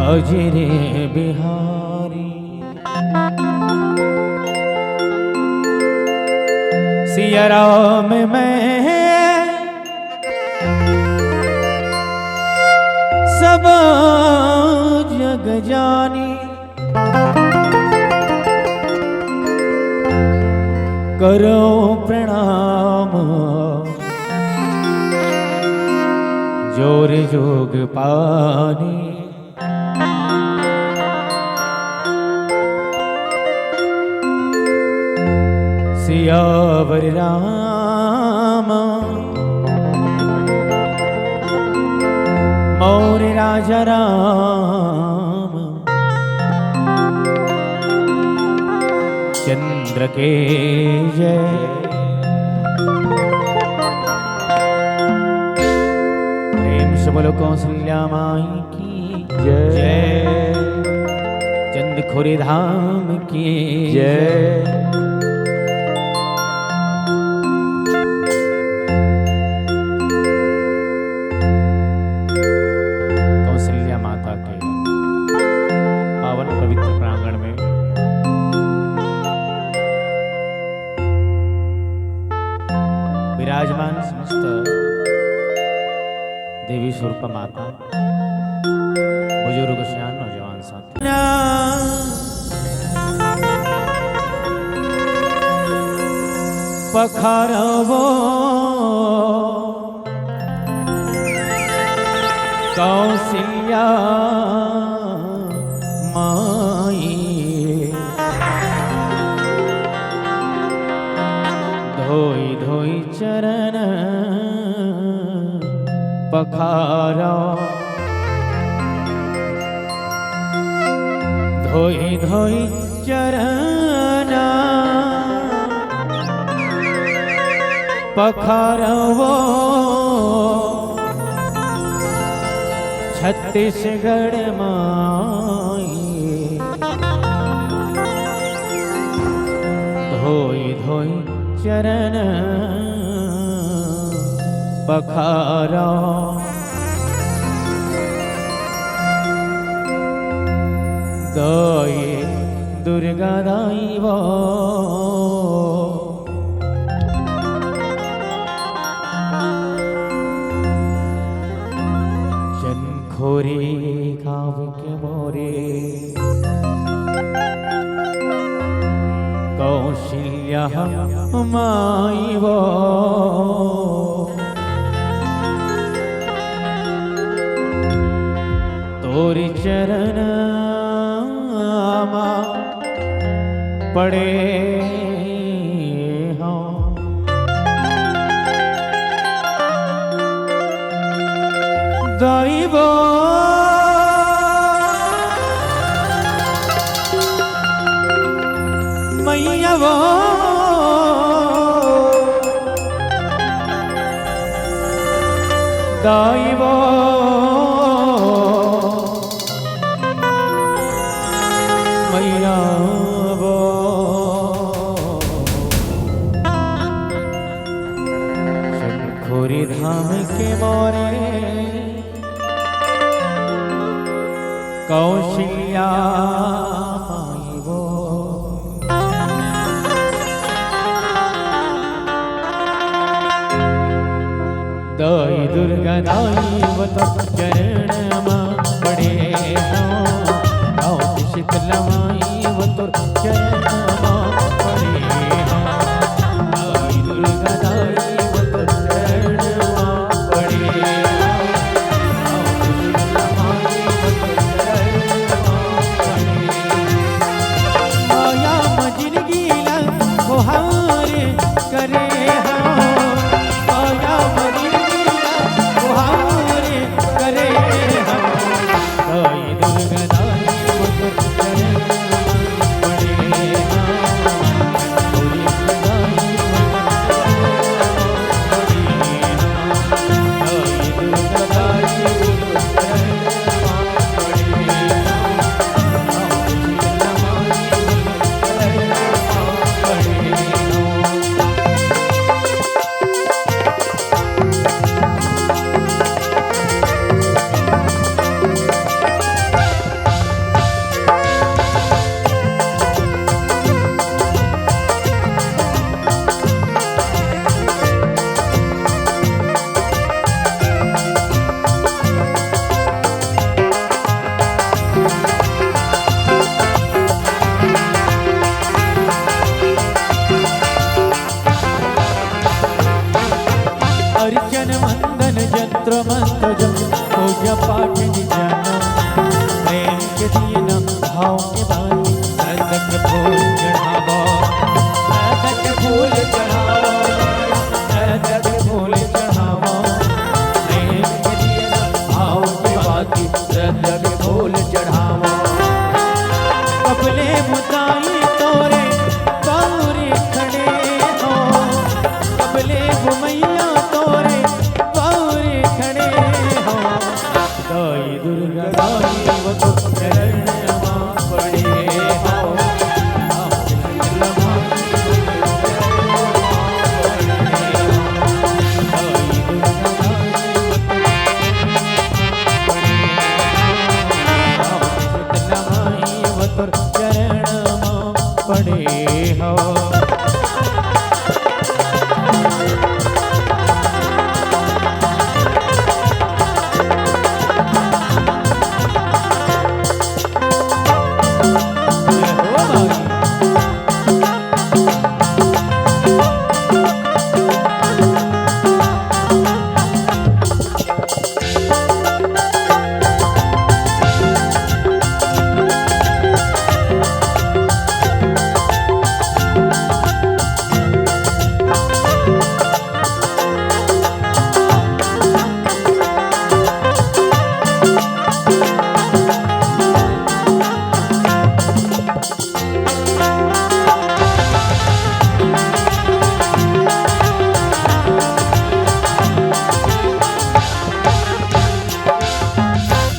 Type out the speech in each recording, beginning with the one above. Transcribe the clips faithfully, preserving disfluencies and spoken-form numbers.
अजरे बिहारी सिया राम मैं सब जग जानी। करो प्रणाम जोर जोग पानी। सियावर राम मोर राजा राम चंद्र के जय। प्रेम से बोलो कौशल्या माई की जय। जय। चंदखोरी धाम की जय। कौशल्या माता के पावन पवित्र प्रांगण में विराजमान समस्त देवी स्वरूप माता, बुजुर्ग, सियान, नौजवान साथी, पखारवो कौशल्या माई, धोई धोई चरण पखारो, धोई धोई चरण पखारवो छत्तीसगढ़ माई। धोई धोई चरण पखारो, दाई दुर्गा दाई वो। चनखोरी गाँव के मोरे कौशल्या माई वो, तोरी चरण मा पड़े हौं। दाई वो, मैया वो, दाई वो, मैया वो। चनखोरी धाम के मोरे कौशल्या माई वो। दाई दुर्गा दाई वो तोर चरण मा पड़े हौं। गाँव के शीतला माई वो तोर चरण मा पड़े हौं। दाई दुर्गा दाई वो तोर चरण मा पड़े हौं। गाँव के शीतला माई वो तोर चरण मा पड़े हौं। माया मा जिनगी ला ओहार करे हौं, माया मा जिनगी ला ओहार करे हौं। दाई दुर्गा दाई वो तोर चरण पड़े हौं, दाई वो तोर चरण पड़े हौं। दाई दुर्गा दाई वो तोर चरण पड़े हौं। फूल चढ़ावो। कबले मुदाई तोरे गौरी खड़े हो, कबले गुमैया तोरे गौरी खड़े हो। दाई दुर्गा दाई वो तो चरण मा पड़े हो। चरण मा पड़े हो।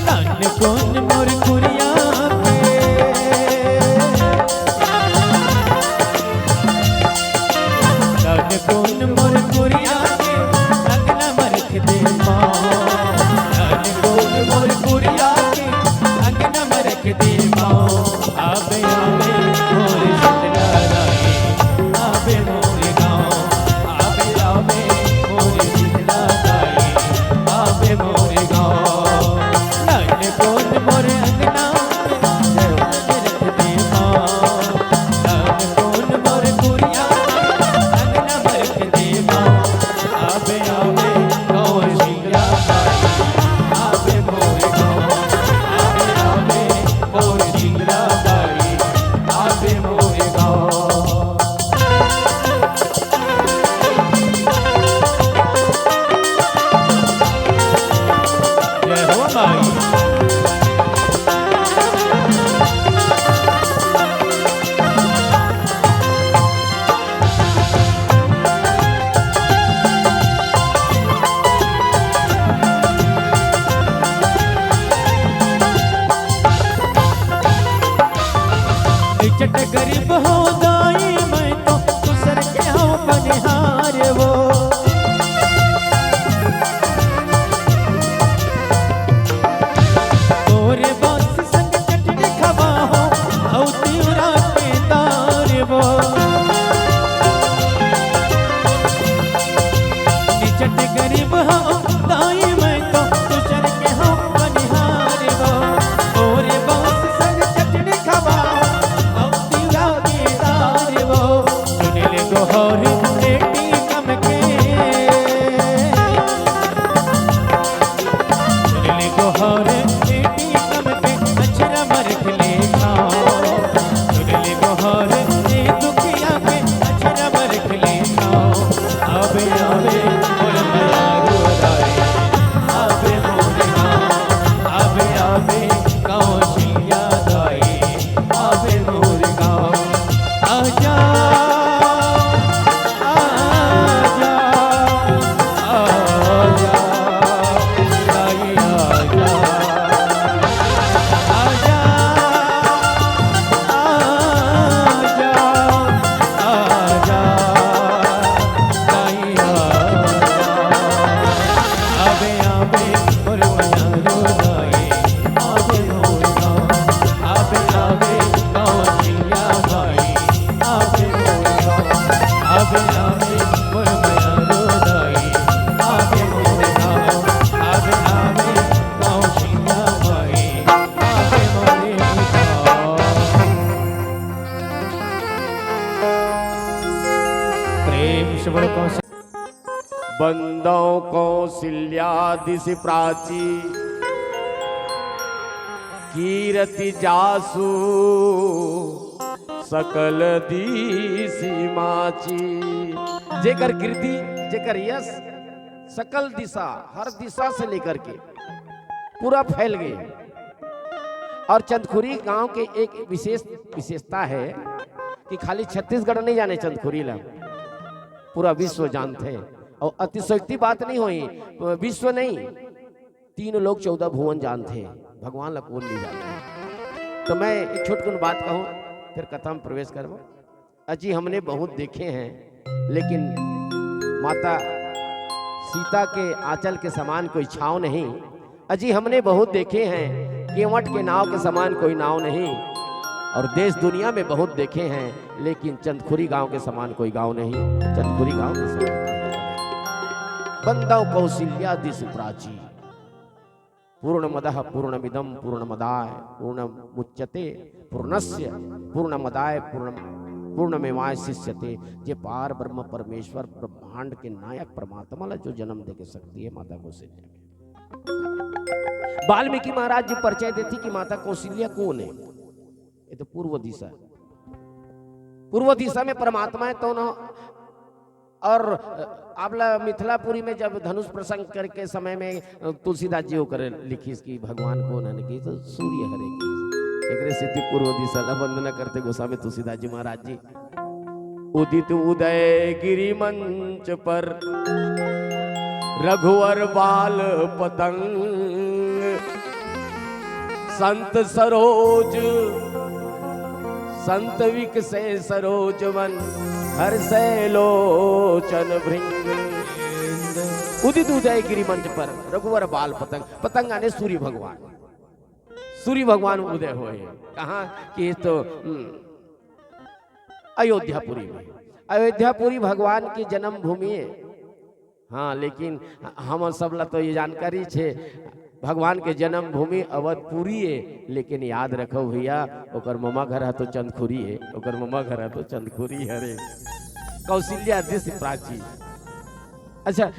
ननकुन मोर कुरिया के, ननकुन मोर कुरिया के, अंगना म रख दे पाँव। ननकुन मोर कुरिया के, अंगना म रख दे पाँव। आबे, आबे, मोर शीतला दाई, आबे मोर गाँव। आबे, आबे, मोर शीतला दाई, आबे मोर गाँव। ननकुन मोर अंगना, रख दे पाँव। ननकुन मोर कुरिया, अंगना म रख दे पाँव। आबे, आबे, मोर शीतला दाई, आबे मोर गाँव। आबे, आबे, मोर शीतला दाई, आबे मोर गाँव। जय हो माई। निचट गरीब हो दाई, मैं तो दूसर के हो बनिहार वो। तोरे बांस संग चटनी खवा हो, अउ तिवरा के दार वो। निचट गरीब हो दाई, मैं तो दूसर के हो बनिहार वो। तोरे बांस संग चटनी खवा, अउ तिवरा के दार वो। सुन ले गोहर बेटी कम के, सुन ले गोहर बेटी कम के, अचरा म रख ले छाँव। सुन ले गोहर ए दुखिया के, अचरा म रख ले छाँव। आबे, आबे, मोर मयारू दाई, आबे मोर गाँव। आबे, आबे, कौशल्या दाई, आबे मोर गाँव। आजा, आजा, आजा, दाई आजा। आजा, आजा, आजा, दाई आजा। आबे, आबे, मोर मयारू दाई, आबे मोर गाँव। आबे, आबे, कौशल्या दाई, आबे मोर गाँव। आबे, आबे, मोर मयारू दाई, आबे मोर गाँव। आबे, आबे, कौशल्या दाई, आबे मोर गाँव। प्रेम से बोलो कौशल्या। बंदौ कौशल्या दिस प्राची, कीरति जासु सकल दिसि माची। जेकर कीर्ति, जेकर यश सकल दिशा, हर दिशा से लेकर के पूरा फैल गए। और चंदखुरी गांव के एक विशेष विशेषता है कि खाली छत्तीसगढ़ नहीं जाने चंदखुरी ला, पूरा विश्व जानथे। और अतिशयोक्ति बात नहीं होई, विश्व नहीं, तीन लोक चौदह भुवन जानथे, भगवान ला कोन नहीं जानथे। तो मैं एक छोटकुन बात कहूँ, फिर कथा में प्रवेश करबो। अजी हमने बहुत देखे हैं, लेकिन माता सीता के आंचल के समान कोई छाँव नहीं। अजी हमने बहुत देखे हैं, केवट के नाव के समान कोई नाव नहीं। और देश दुनिया में बहुत देखे हैं, लेकिन चंदखुरी गांव के समान कोई गांव नहीं। चंदखुरी गांव के समान कोई गांव नहीं। बंदव कौशल्या दिस प्राची। पूर्णमदः पूर्णमिदं पूर्णमदाय पूर्णमुच्यते, पूर्णस्य पूर्णमदाय पूर्ण पूर्णमेवाय शिष्यते। जे पार ब्रह्म परमेश्वर ब्रह्मांड के नायक परमात्मा ला जो जन्म दे के शक्ति है माता कौशल्या के। वाल्मीकि महाराज जी परिचय देथे कि माता कौशल्या कोन है। ये तो पूर्व दिशा, पूर्व दिशा में परमात्मा है, तो ना। और आप ला मिथिलापुरी में जब धनुष प्रसंग करके समय में तुलसीदास जी ओकर लिखिस कि भगवान कोन हन कि तो सूर्य हरे कि। एकरे सेती पूर्व दिशा ला वंदना करथे गोस्वामी तुलसीदास जी महाराज जी। उदित उदय गिरि मंच पर रघुवर बाल पतंग, संत सरोज संत विकसे सरोज मन, हर्षे लोचन भृंग। उदित उदय गिरि मंच पर रघुवर बाल पतंग। पतंग आने सूर्य भगवान, सूर्य भगवान उदय होए। कहाँ कि तो हम्म, अयोध्यापुरी में। अयोध्यापुरी भगवान की जन्मभूमि है। हाँ, लेकिन हमन सब ला तो ये जानकारी छे, भगवान के जन्मभूमि अवधपुरी है, लेकिन याद रखो भैया, ओकर ममा घर ह तो चंदखुरी है, ओकर ममा घर ह तो चंदखुरी हरे। कौशल्या दिस प्राची। अच्छा,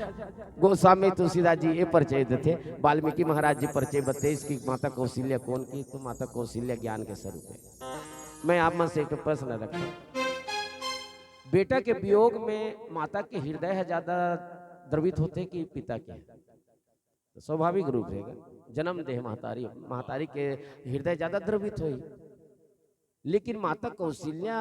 गोस्वामी तुलसीदास जी ये परिचय देथे, वाल्मीकि महाराज जी परिचय बतेइस कि माता कौशल्या कोन की, तो माता कौशल्या ज्ञान के स्वरूप है। मैं आप मन से एक प्रश्न रखता हूँ, बेटा के वियोग में माता के हृदय है ज्यादा द्रवित होथे कि पिता के? तो स्वाभाविक रूप से जन्म देह महतारी, महतारी के हृदय ज्यादा द्रवित होई। लेकिन माता कौशल्या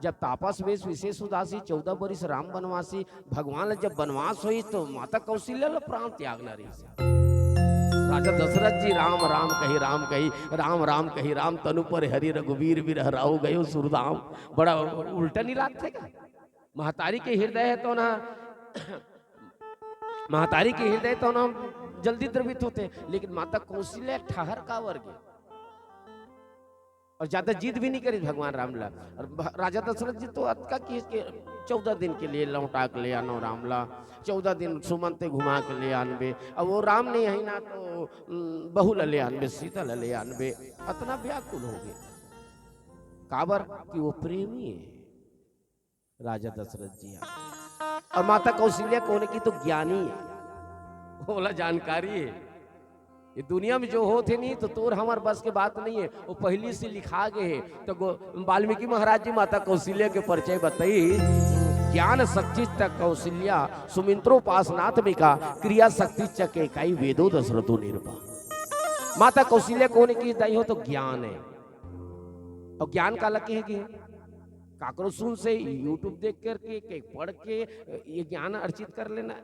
जब तापस वेश विशेष उदासी, चौदह बरिस राम बनवासी, भगवान ला जब बनवास होई तो माता कौशल्या ला प्राण त्यागना रहिस। राजा दशरथ जी राम राम कही, राम कही, राम राम कही, राम तनु पर हरि रघुवीर विरह राहु गयो सुरधाम। बड़ा उल्टा नहीं लागथे का? महतारी के हृदय है तो ना, महतारी के हृदय तो ना जल्दी द्रवित होथे, लेकिन माता कौशल्या ठहर काबर गे? और ज्यादा जिद भी नहीं करिस भगवान राम ला। और भ-, राजा दशरथ जी तो अतका किहिस कि चौदह दिन के लिए लौटा के ले आनो राम ला, चौदह दिन सुमन ते घुमा के ले आनबे। अब वो राम नहीं है ना तो, उम, बहू ला ले आनबे, सीता ला ले आनबे, अतना व्याकुल हो गे। काबर कि वो प्रेमी है। राजा दशरथ जी ह। और माता कौशल्या कोन की तो ज्ञानी है, ओला जानकारी है। ये दुनिया में जो होत हे नहीं तो तोर हमर बस के बात नहीं है, वो पहली से लिखा गए है। तो गो-, वाल्मीकि महाराज जी माता कौशल्या के परिचय बताई, ज्ञान शक्ति च कौशल्या सुमिंत्रोपासनात्मिका, क्रिया शक्ति च केकाई वेदो दशरथो निरपा। माता कौशल्या कोन की दाई हो तो ज्ञान है। और ज्ञान काला कहे गे? काकरो सुन से, YouTube देख करके, के पढ़ के ये ज्ञान अर्जित कर लेना?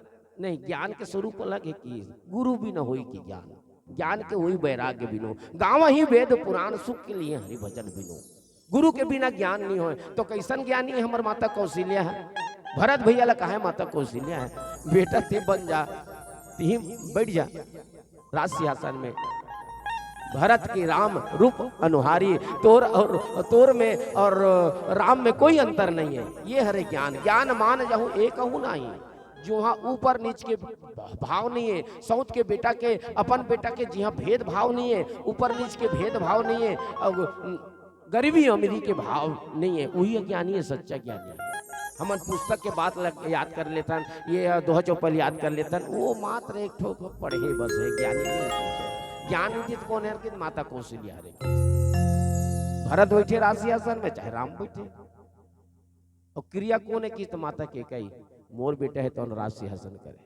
नहीं, ज्ञान के स्वरूप अलग है कि गुरु बिना होई कि ज्ञान, ज्ञान के होई वैराग्य बिनो। गावहीं वेद पुराण सुख के लिए हरि भजन बिनो। गुरु के बिना ज्ञान नहीं होए। तो कैसन ज्ञानी हमर माता कौशल्या है? भरत भैया ला कहे माता कौशल्या है, बेटा ते बन जा, तिही बैठ जा राज सिंहासन में। भरत के राम रूप अनुहारी, तोर और तोर में और राम में कोई अंतर नहीं है। ये हरे ज्ञान, ज्ञान मान जाहू एक हूँ नहीं। जोहा ऊपर नीच के भाव नहीं है, सौत के बेटा के, अपन बेटा के जिहा भेदभाव नहीं है, ऊपर नीच के भेदभाव नहीं है, और गरीबी अमीरी के भाव नहीं है, वही ज्ञानी है, सच्चा ज्ञानी है। हमन पुस्तक के बात लग, याद कर लेथन, ये दोहा चौपल याद कर लेथन, वो मात्र एक ठो पढ़े बस है, ज्ञानी नहीं है। ज्ञान उदित कोन है कि माता कौशल्या हरे। भरत बैठे राज सिंहासन में, चाहे राम बैठे। और क्रिया कोन है कि तो माता केकई, मोर बेटा है तो राज सिंहासन करे।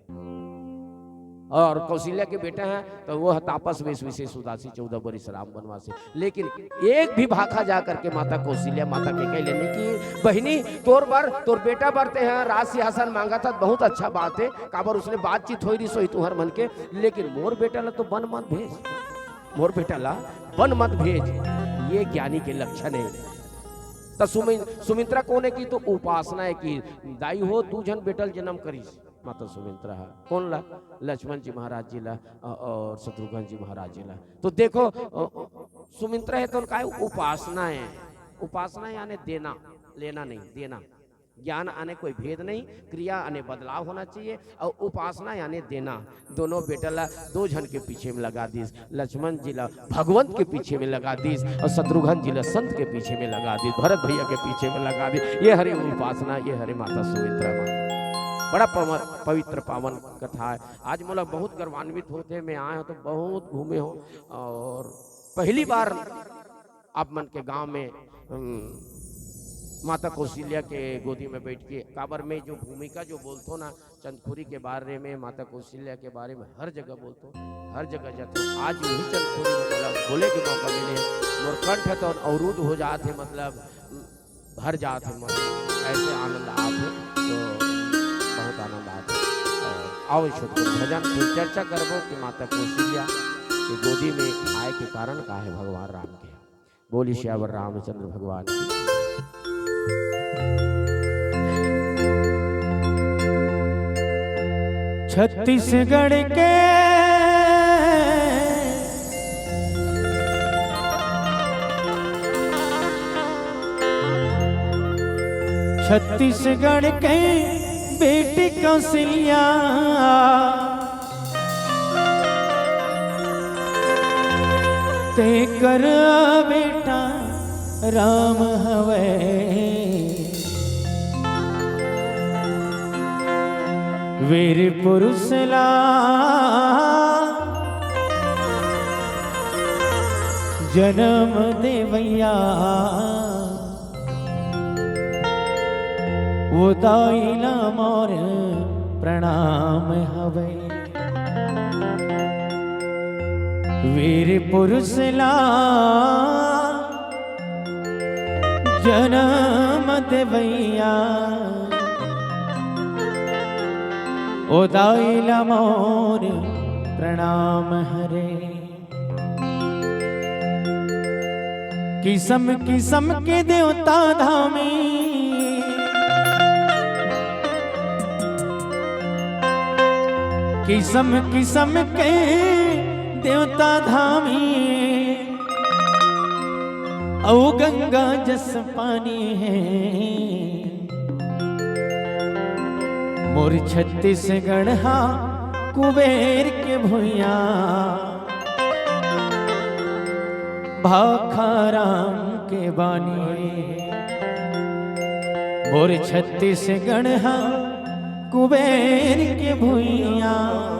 और कौशल्या के बेटा है, तो वो है तापस वेश विशेष उदासी चौदह बरिस राम वनवासी। लेकिन एक भी भाखा जा करके माता कौशल्या माता के कह लेने की, "बहिनी, तोर बर, तोर बेटा बर ते हैं राज सिंहासन मांगा था, बहुत अच्छा बात है, काबर उसने बातचीत होई रही सोई तुहर मन के, लेकिन मोर बेटा ला तो बन मत भेज, मोर बेटा ला बन मत भेज।" ये ज्ञानी के लक्षण है। तो सुमिन-, सुमित्रा कौन है कि तो उपासना है कि दाई हो दू झन बेटल जन्म करिस। माता सुमित्रा ह। कौन ला? लक्ष्मण जी महाराज जी ला, अ, और शत्रुघ्न जी महाराज जी ला। तो देखो, अ, अ, सुमित्रा है तो उनका उपासना है। उपासना यानी देना, लेना नहीं, देना। ज्ञान आने कोई भेद नहीं, क्रिया आने बदलाव होना चाहिए, और उपासना यानी देना। दोनों बेटा ला दो झन के पीछे में लगा दीस। लक्ष्मण जी ला भगवंत के पीछे में लगा दीस और शत्रुघ्न जी ला संत के पीछे में लगा दीस, भरत भैया के पीछे में लगा दीस। ये हरे उपासना, ये हरे माता सुमित्रा माँ। बड़ा पव-, पवित्र पावन कथा है। आज मोला बहुत गर्वान्वित होते, मैं आया हूँ तो बहुत घूमे हूँ और पहली बार आप मन के गांव में, अम, माता कौशल्या के गोदी में बैठ के, काबर में जो भूमिका जो बोलतो ना, चंदखुरी के बारे में, माता कौशल्या के बारे में हर जगह बोलतो, हर जगह जातो। आज वही चंदखुरी में बोला, बोले के मौका मिले, मोर कंठ तो अवरुद्ध हो जात है, मतलब भर जात है मन, ऐसे आनंद आत है, तो बहुत आनंद आत है। और आओ छोटकन भजन, फिर चर्चा करबो कि माता कौशल्या के गोदी में आए के कारण का है भगवान राम के। बोली सियावर रामचंद्र भगवान की। छत्तीसगढ़ के, छत्तीसगढ़ के बेटी कौशल्या, तेकर बेटा राम हवै। वीर पुरुष ला जन्म देवैया, वो दाई ला मोर प्रणाम हवै। वीर पुरुष ला जन्म देवैया, ओ दाई ला मोर प्रणाम हरे। किसम किसम के देवता धामी, किसम किसम के देवता धामी, अउ गंगा जस पानी हे। मोर छत्तीसगढ़ हा कुबेर के भुइयां, भाखा राम के बानी। मोर छत्तीसगढ़ हा कुबेर के भुइयां,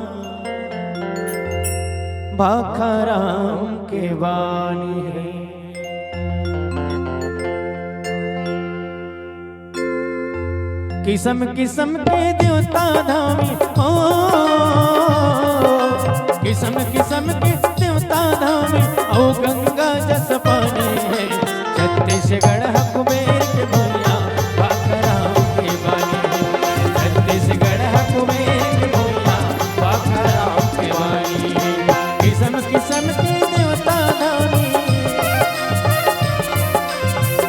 भाखा राम के बानी। किसम किसम के देवता धामी, ओ, किसम किसम के देवता धामी, ओ गंगा जस पानी हे। छत्तीसगढ़ हा कुबेर के भुइयां, भाखा राम के बानी हे। छत्तीसगढ़ हा कुबेर के भुइयां, भाखा राम के बानी हे। किसम किसम के देवता धामी,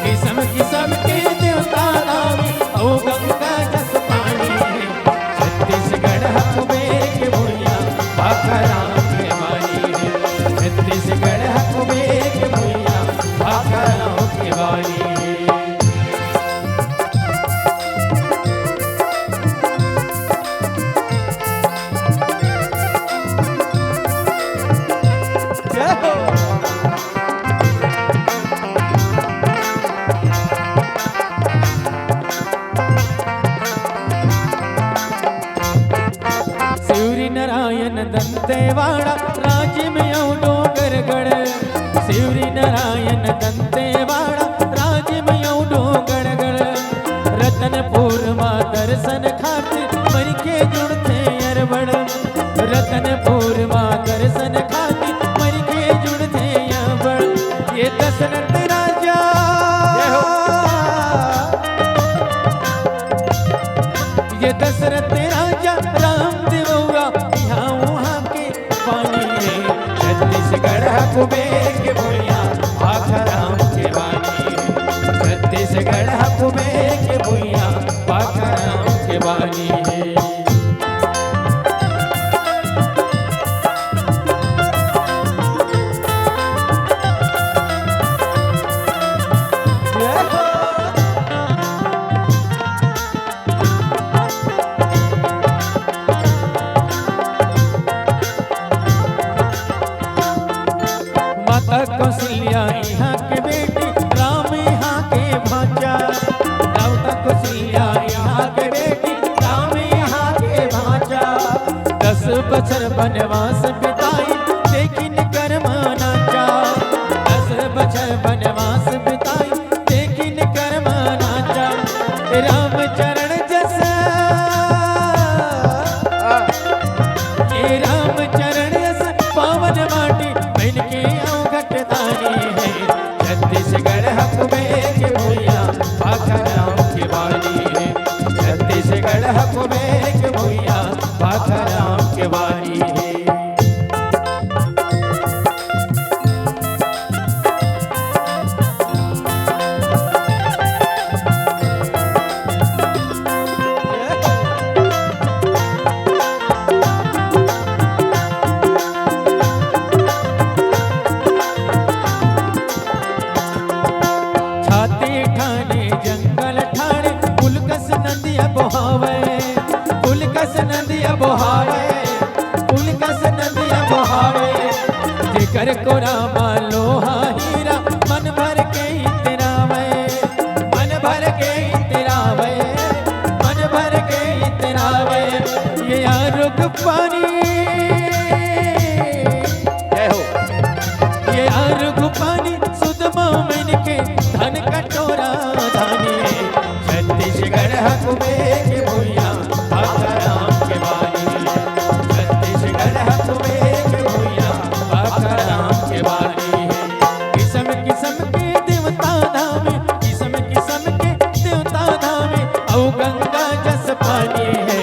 किसम किसम के देवता धामी, ओ गंगा जस पानी हे। छत्तीसगढ़ हा कुबेर के भुइयां, भाखा राम के बानी हे। छत्तीसगढ़ हा कुबेर के भुइयां, भाखा राम के बानी हे। जय हो। शिवरी नारायण दंतेवाड़ा, राजिम अउ डोंगरगढ़। शिवरी नारायण दंतेवाड़ा, राजिम अउ डोंगरगढ़। रतनपुर मा दर्शन खातिर मनखे जुड़थे अरबड़। रतन दशरथ राजा, जय हो। ये दशरथ राजा राम देवउआ, इहाँ उहाँ के पानी हे। छत्तीसगढ़ ह कुबेर के भुइयाँ, भाखा राम के बानी हे। छत्तीसगढ़ ह कुबेर के भुइयाँ, भाखा राम के बानी हे। माता कौशल्या इहाँ के बेटी, राम इहाँ के भांचा। माता कौशल्या इहाँ के बेटी, राम इहाँ के भांचा। दस बछर बनवास बिताई, देखिन करम अनाचा। दस बछर बनवास बिताई, देखिन करम अनाचा। रामचरण जस, ये रामचरण जस पावन माटी, बन के अवघट दानी हे। छत्तीसगढ़ ह कुबेर के भुइयाँ, भाखा राम के बानी हे। छत्तीसगढ़ ह कुबेर के भुइयाँ, भाखा राम के बानी हे। छाती ठाने जंगल ठाने, पुलकस नदिया बोहावे, पुलकस नदिया बोहावे, पुलकस नदिया बोहावे। जेकर कोरा मा लोहा हीरा, मन भर के इतरावे, मन भर के इतरावे, मन भर के इतरावे। ये आरुग पानी, जय हो। ये आरुग पानी सुध मोमिन के, धन कटोरा धानी हे। छत्तीसगढ़ ह कुबेर के भुइयाँ, भाखा राम के बानी हे। छत्तीसगढ़ ह कुबेर के भुइयाँ, भाखा राम के बानी हे। किसम किसम के देवता धाम, किसम किसम के देवता धाम, अउ गंगा जस पानी हे।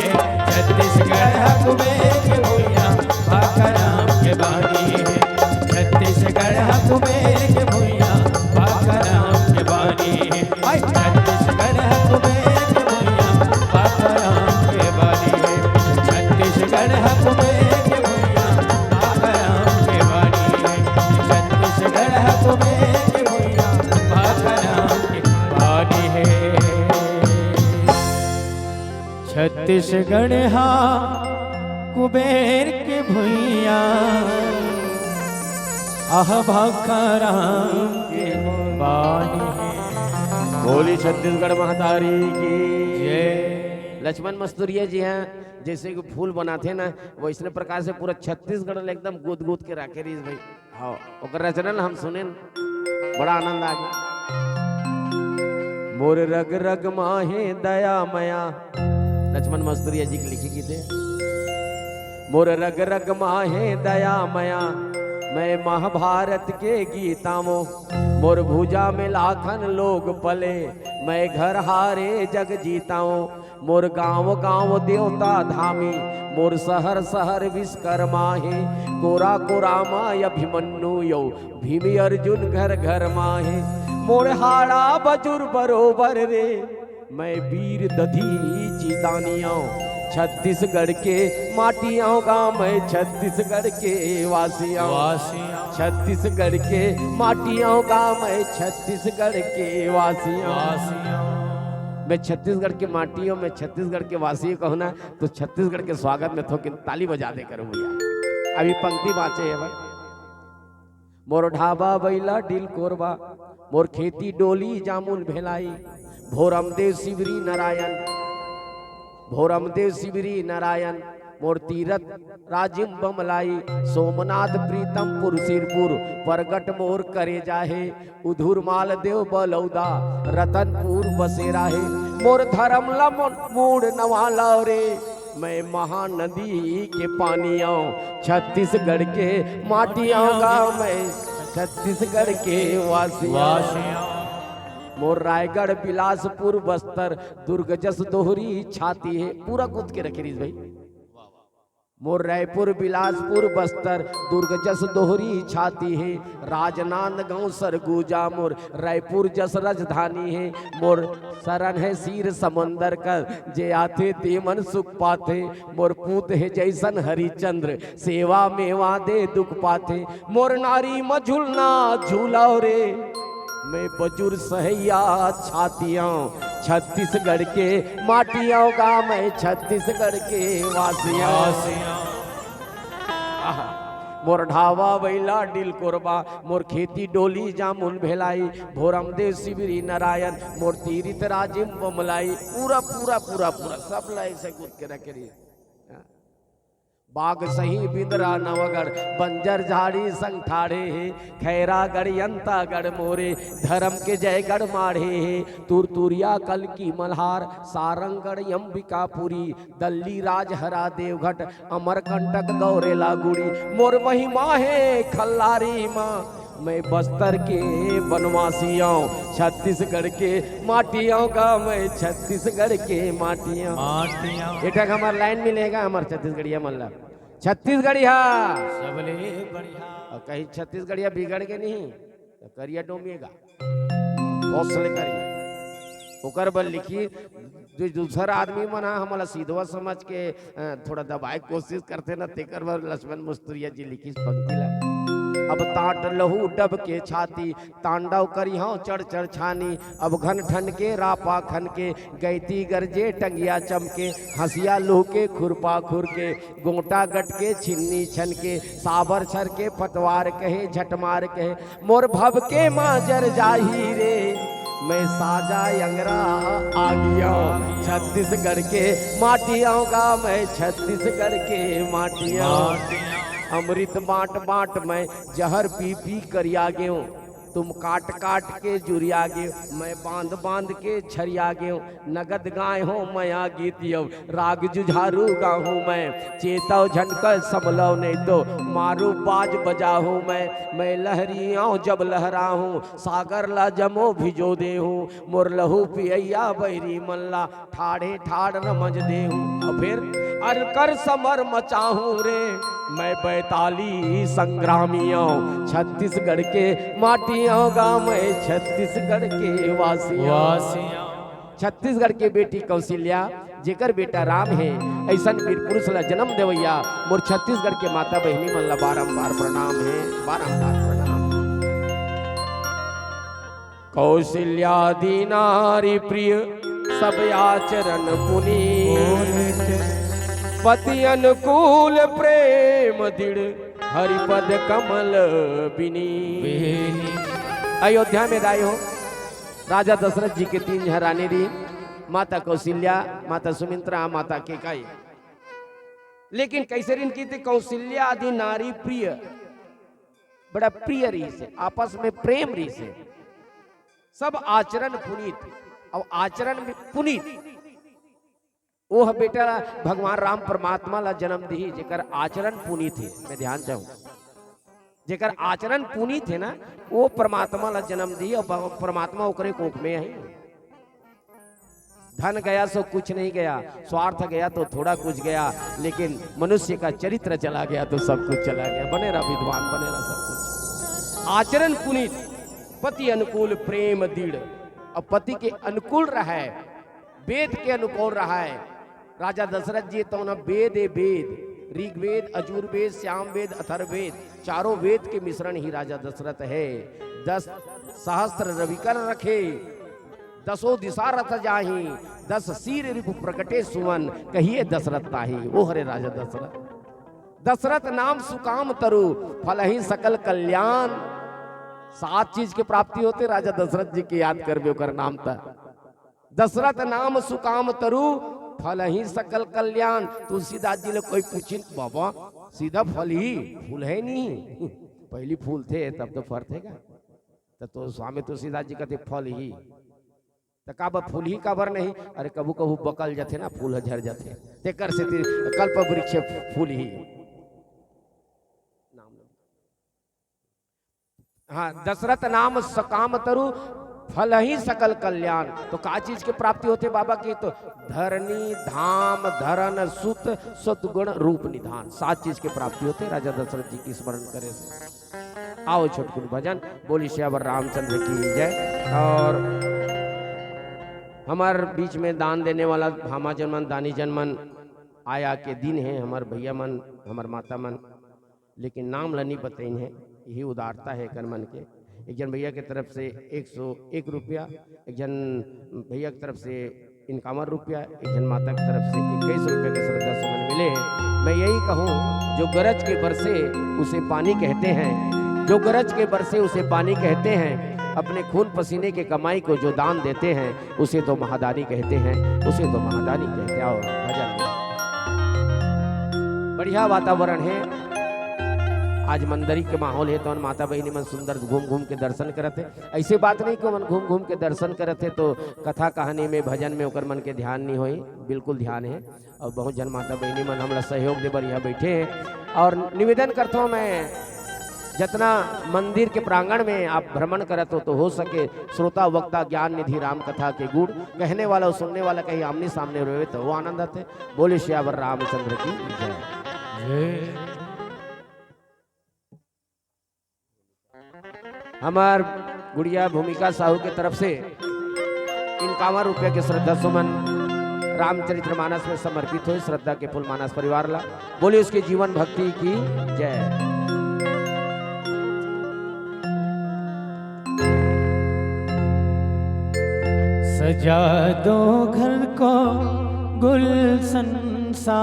छत्तीसगढ़ ह कुबेर के भुइयाँ, भाखा राम के बानी हे। छत्तीसगढ़ ह कुबेर के भुइयाँ, भाखा राम के बानी हे। हाय। छत्तीसगढ़ ह कुबेर के भुइयाँ, भाखा राम के बानी हे। छत्तीसगढ़ ह कुबेर के भुइयाँ, भाखा राम के बानी हे। छत्तीसगढ़ ह कुबेर के भुइयाँ, भाखा राम के बानी हे। छत्तीसगढ़ हा कुबेर के भुइयाँ, आह भाखा राम के बानी हे। बोली छत्तीसगढ़ महतारी की जय। लक्ष्मण मस्तुरिया जी हैं, जैसे कि फूल बनाते ना, वैसने प्रकार से पूरा छत्तीसगढ़ ल एकदम गुद गुद के राखे रहिस भाई। हाँ, ओकर रचना ल हम सुनेन, बड़ा आनंद आ गया। मोर रग रग माहे दया मया, लक्ष्मण मस्तुरिया जी के लिखी गीत हे। मोर रग रग माहे दया मया, मैं महाभारत के गीता वो। मोर भुजा में लाखन लोग पले, मैं घर हारे जग जीता वो। मोर गांव गांव देवता धामी, मोर शहर शहर विश्वकर्मा हे। कोरा कोरा मा अभिमन्यु यो, भीम अर्जुन घर घर मा हे। मोर हाड़ा बजुर बरोबर रे, मैं वीर दधीचि दानी आंव। छत्तीसगढ़ के माटी आंव गा, मैं छत्तीसगढ़ के वासी आंव। वासी आंव। छत्तीसगढ़ के माटी आंव गा, मैं छत्तीसगढ़ के वासी आंव। वासी आंव। मैं छत्तीसगढ़ के माटी आंव, मैं छत्तीसगढ़ के वासी आंव कहूं ना, तो छत्तीसगढ़ के स्वागत में थोकिन ताली बजा दे करो भैया। अभी पंक्ति बाँचे हे भाई। मोर ढाबा बइला डील कोरबा, मोर खेती डोली जामुन भेलाई, भोरमदेव शिवरी नारायण, भोरमदेव शिवरी नारायण, मोर तीरथ राजिम बमलाई, सोमनाथ प्रीतमपुर सिरपुर, परगट मोर करेजा हे, उधुरमाल देव बलौदा, रतनपुर बसेरा हे, मोर धरम ल मोर मूड़ नवाला रे, मैं महानदी के पानी आंव, छत्तीसगढ़ के माटी आंव गा मैं। छत्तीसगढ़ के वासिया। मोर रायगढ़, बिलासपुर, बस्तर, दुर्ग जस दोहरी छाती हे। पूरा कूद के रखे रहिस भाई। मोर रायपुर, बिलासपुर, बस्तर, दुर्ग जस दोहरी छाती हे। राजनांदगांव, सरगुजा मोर रायपुर जस राजधानी हे। मोर शरण हे क्षीर समंदर कर, जे आथे ते मन सुख पाथे। मोर पूत हे जैसन हरिचंद्र, सेवा मेवा दे दुख पाथे। मोर नारी म झुलना झूलाव रे, मैं बजुर सहैया छातियां, छत्तीसगढ़ के माटियां गा, मैं छत्तीसगढ़ के वासियां। आहा। मोर ढाबा बैला डील कोरबा, मोर खेती डोली जामुन भेलाई, भोरमदेव शिवरी नारायण, मोर तीरिथ राजिम बमलाई। पूरा, पूरा, पूरा, पूरा सब ला ऐसे कूद के रखे रहिस। बाग सही बिंदरा नवगढ़, बंजर झाड़ी संग ठाढ़े हे। खैरागढ़ यंतागढ़ मोरे, धर्म के जयगढ़ माढ़े हे। तुरतुरिया कलकी मल्हार, सारंगढ़ अंबिकापुरी, दल्ली राजहरा देवघट, अमरकंटक गौरेला गुड़ी। मोर महिमा हे खल्लारी माँ, मैं बस्तर के बनवासी आंव, छत्तीसगढ़ के माटी आंव गा, मैं छत्तीसगढ़ के माटी आंव। माटी आंव। एठक हमर लाइन मिलेगा, हमर छत्तीसगढ़िया मन ला। छत्तीसगढ़िया। सबले बढ़िया। अउ कहीं छत्तीसगढ़िया बिगड़ के नहीं, त करिया डोमिएगा। हौसले करिया। ओकर बर लिखिस, जो दूसर आदमी मन ह हमला सीधवा समझ के, अ, थोड़ा दबाए के कोशिश करथे न, तेकर बर लक्ष्मण मुस्तुरिया जी लिखिस पंक्ति ला। अब ताट लहू डब के छाती, तांडव करिहौं चढ़ चढ़ छानी। अब घन ठन के रापा खन के, गैती गरजे टंगिया चमके। हंसिया लुहके खुरपा खुरके, गोंटा गटके छिन्नी छनके। साबर छरके पतवार कहे, झटमार कहे, मोर भभके माजर जाही रे, मैं साजा अंगरा आगियौं। छत्तीसगढ़ के माटी आंव गा, मैं छत्तीसगढ़ के माटी आंव। अमृत बांट बांट मैं जहर पी पी करिया गेंव, तुम काट काट के जुरिया गेंव, मैं बांध बांध के छरिया गेंव। नगद गाय हौं मया गीत अउ राग जुझारू गाहूं मैं। चेतव झन कर संभलव नहीं तो मारू बाज बजाहूं मैं। मैं लहरी आंव जब लहराहूं, सागर ला जमो भिजो देहूं। मोर लहू पियैया बैरी मन ला ठाढ़े ठाढ़ रमज देहूं। अउ फेर अरकर समर मचाहूं रे, मैं बैताली संग्रामी आंव, छत्तीसगढ़ के माटी आंव गा, मैं छत्तीसगढ़ के वासी आंव। वासी आंव। छत्तीसगढ़ के बेटी कौशल्या, जेकर बेटा राम हे, अइसन वीर पुरुष ला जन्म देवैया मोर छत्तीसगढ़ के माता बहिनी मन ला बारंबार प्रणाम हे, बारंबार प्रणाम। कौशल्या आदि नारी प्रिय, सब आचरण पुनीत। पति अनुकूल प्रेम दृढ़, हरिपद कमल बिनीत। अयोध्या में दाई हो, राजा दशरथ जी के तीन झन रानी रहिन, माता कौशल्या, माता सुमित्रा, माता कैकेयी। लेकिन कइसे रहिन कहिथे, कौशल्या आदि नारी प्रिय, बड़ा प्रिय रहिस हे, आपस में प्रेम रहिस हे, सब आचरण पुनीत। अब आचरण भी पुनीत, ओह बेटा ला भगवान राम परमात्मा ला जन्म दिही, जेकर आचरण पुनीत हे। मैं ध्यान चाहूं, जेकर आचरण पुनीत हे ना, वो परमात्मा ला जन्म दिही अउ प-, परमात्मा ओकरे कोख में हे। धन गया सो कुछ नहीं गया, स्वार्थ गया तो थोड़ा कुछ गया, लेकिन मनुष्य का चरित्र चला गया तो सब कुछ चला गया। बने रहा विद्वान, बने रहा सब कुछ। आचरण पुनीत, पति अनुकूल प्रेम दृढ़। अब पति के अनुकूल रहे, वेद के अनुकूल रहे। राजा दशरथ जी तो ना वेद ए वेद, ऋग्वेद, अजुर्वेद, सामवेद, अथर्ववेद, चारों वेद के मिश्रण ही राजा दशरथ हे। दस सहस्त्र रविकर रखे, दसों दिशा रथ जाही, दस शीर रिपु प्रगटे सुवन, कहिए दशरथ ताही। वो हरे राजा दशरथ। दशरथ नाम सुकाम तरु, फलही सकल कल्याण। सात चीज के प्राप्ति होथे, राजा दशरथ जी के याद करबे ओकर नाम त। दशरथ नाम सुकाम तरु, फलही सकल कल्याण। तुलसीदास जी ले कोई पूछिन, "बाबा, सीधा फलही, फूलही नहीं?" पहली फूलथे, तब तो फरथे गा। त तो स्वामी तुलसीदास जी कथे, "फलही।" त काबर फूलही काबर नहीं? अरे, कभू कभू बकल जाथे ना, फूल ह झर जाथे, तेकर सेती कल्प वृक्ष फूलही। नाम लो। हाँ, दशरथ नाम सकाम तरु, फलही सकल कल्याण। तो का चीज के प्राप्ति होथे बाबा की? तो धरनी धाम धरन सुत, सतगुण रूप निधान। सात चीज के प्राप्ति होथे राजा दशरथ जी के स्मरण करे से। आओ छोटकुन भजन, बोली सियावर रामचंद्र की जय। और हमर बीच में दान देने वाला भामा जन मन, दानी जन मन, आया के दिन हे, हमर भैया मन, हमर माता मन, लेकिन नाम ल नी बतइन हे, यही उदारता हे एकर मन के। एक जन भैया के तरफ से एक सौ एक रुपया, एक जन भैया के तरफ से इनकावन रुपया, एक जन माता के तरफ से इक्कीस रुपया के श्रद्धा सुमन मिले हे। मैं यही कहूँ, जो गरज के बरसे उसे पानी कहते हैं, जो गरज के बरसे उसे पानी कहते हैं, अपने खून पसीने के कमाई को जो दान देते हैं, उसे तो महादानी कहते हैं, उसे तो महादानी कहते हैं। और भजन बढ़िया वातावरण हे, आज मंदिर के माहौल हे, तो माता बहिनी मन सुंदर घूम घूम के दर्शन करत हे। ऐसे बात नहीं कि मन घूम घूम के दर्शन करत हे तो कथा कहानी में, भजन में ओकर मन के ध्यान नहीं होई, बिल्कुल ध्यान हे। और बहुत जन माता बहिनी मन हमला सहयोग दे बर यहाँ बैठे हे। और निवेदन करता हूँ मैं, जतना मंदिर के प्रांगण में आप भ्रमण करत हो, तो हो सके श्रोता वक्ता ज्ञान निधि राम कथा के गुण कहने वाला और सुनने वाला कहीं आमने सामने रहे तो वो आनंद आते। बोले सियावर रामचंद्र की जय। जय। हमार गुड़िया भूमिका साहू के तरफ से इनकावन रुपया के श्रद्धा सुमन रामचरित्र मानस में समर्पित होय। श्रद्धा के फूल मानस परिवार ला। बोले उसके जीवन भक्ति की जय। सजा दो घर को गुलशन सा,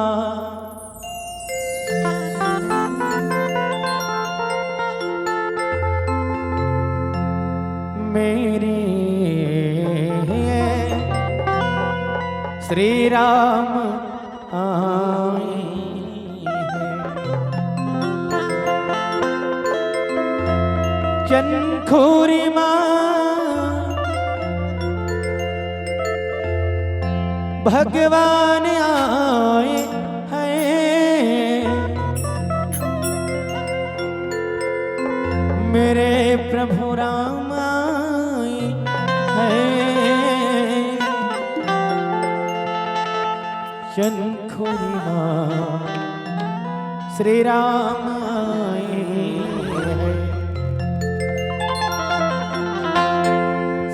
मेरे श्री राम आए हैं। चनखोरी माँ भगवान आए हैं, मेरे प्रभु राम आए हैं। शंखुरी माँ श्री राम आए हैं।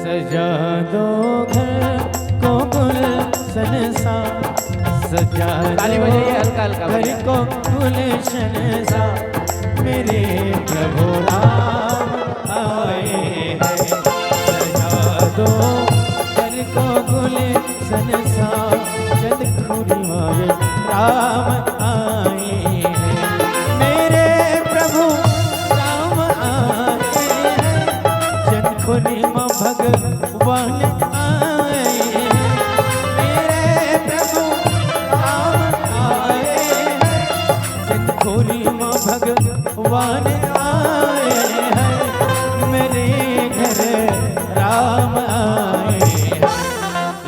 सजा दो घर को गुलशन सा, सजा ताली दो बजाइए हल्का हल्का, घर बढ़िया। को गुलशन सा, मेरे प्रभु राम आए हैं। सजा दो घर को गुलशन सा, चंद खुरी माए राम आए हैं। मेरे प्रभु राम आए हैं। चंद खुरी माँ भगवान आए हैं। मेरे प्रभु राम आए हैं। चंद खुरी माँ भगवान आए हैं। मेरे घर राम आए हैं।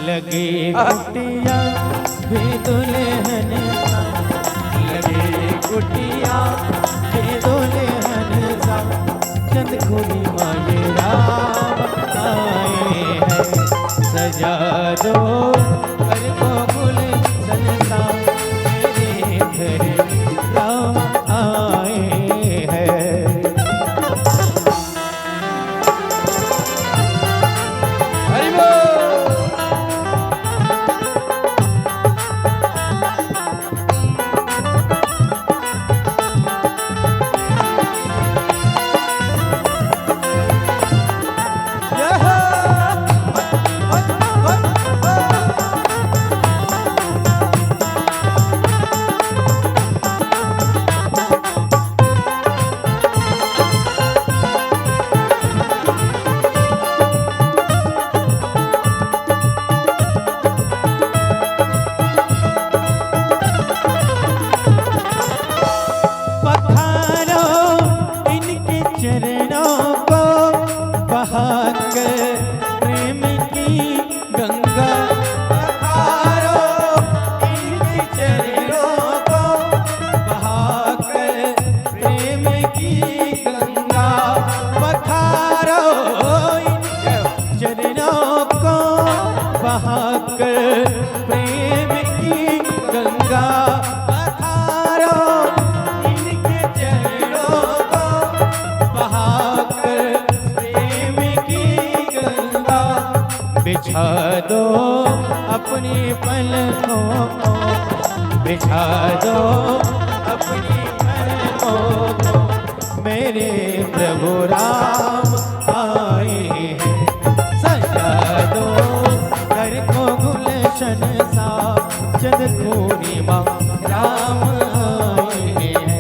लगे कुटिया भी दुल्हन सा, लगे कुटिया भी दुल्हन सा, चंद खुरी माए राम आए हैं। सजा दो घर को गुलशन सा, मेरे घर राम आए हैं। हरि बोल। पखारो इनके चरणों को, बहाकर प्रेम की गंगा। पखारो इनके चरणों को, बहाकर प्रेम की गंगा। पखारो दो अपनी पलकों को, बिछा दो अपनी पलकों को, मेरे प्रभु राम आए हैं। सजा दो घर को गुलशन सा, चंद पूर्णिमा राम आए हैं।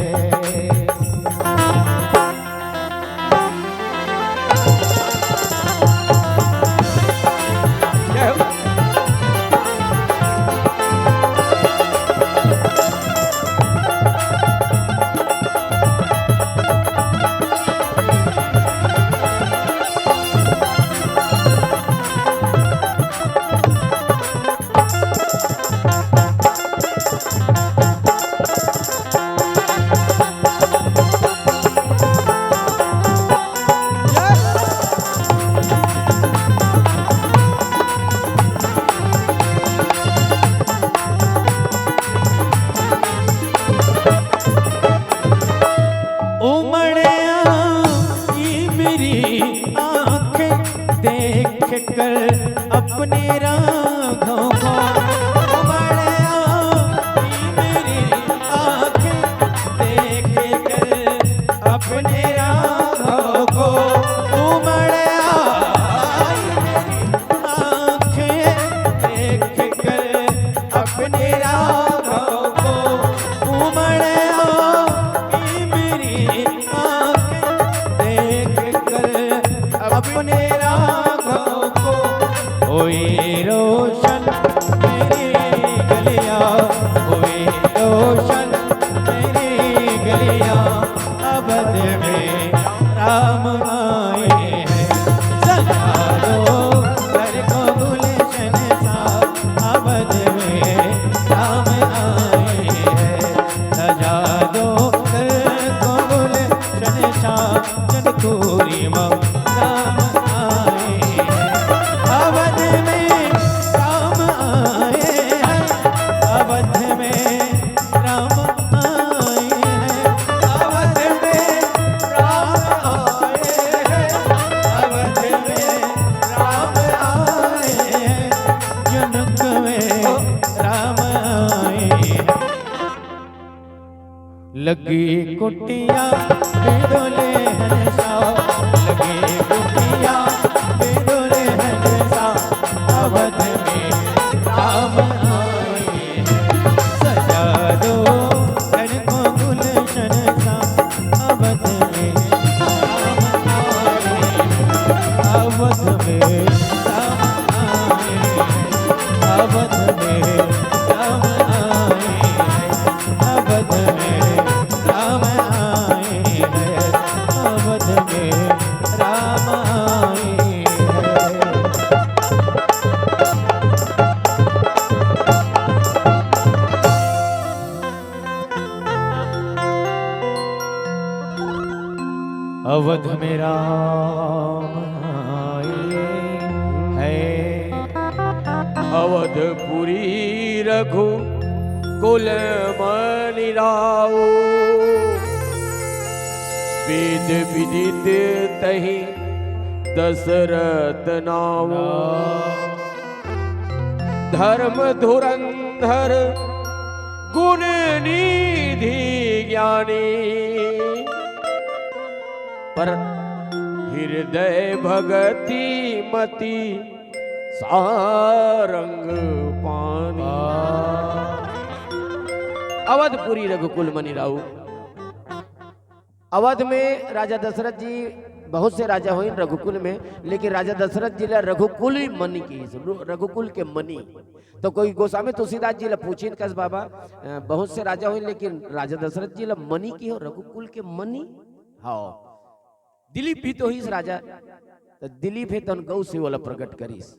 उमड़ आई मेरी आंखें देख कर अपने राघव को, उमड़ आई मेरी आंखें देख कर अपने राघव को, उमड़ आई मेरी आंखें देख कर अपने राघव को, उमड़ आई मेरी आंखें देख कर अपने राघव को। हुई रोशन मेरी गलियां, हुई रोशन मेरी गलियां, अवध में राम आए हैं। सजा दो घर को गुलशन सा, अवध में राम आए हैं। सजा दो घर को गुलशन सा, चंद पूर्णिमा राम आए हैं। अवध में राम आए हैं, अवध में राम आए हैं, अवध में राम आए हैं, अवध में राम आए हैं, जनक में राम आए हैं। लगी कुटिया बिदोले हंसा, लगी कुटिया बिदोले हंसा, अवध में राम आए हैं। सजा दो घर को गुलशन सा, अवध में राम आए हैं। अवध में राम आए हैं। अवध में राम आए हैं। अवध में राम आए हैं, अवध में राम आए हैं। अवध में राम आए हैं। अवधपुरी रघुकुल मनि राउ, वेद विदित तहि दसरथ नाउ। धर्म धुरंधर गुण निधि ज्ञानी, पर हृदय भगति मति सारंग पानी। अवधपुरी रघुकुल मनि राउ। अवध में राजा दशरथ जी, बहुत से राजा होइन रघुकुल में, लेकिन राजा दशरथ जी ला रघुकुल मनि किहिस, रघुकुल के मनि। तो कोई गोस्वामी तुलसीदास जी ला पूछिन कस, "बाबा, अ, बहुत से राजा होइन, लेकिन राजा दशरथ जी ला मनि किहो, रघुकुल के मनि?" हाँ। दिलीप भी तो होइस राजा, त दिलीप हे तउन गौ सेवा ला प्रकट करिस।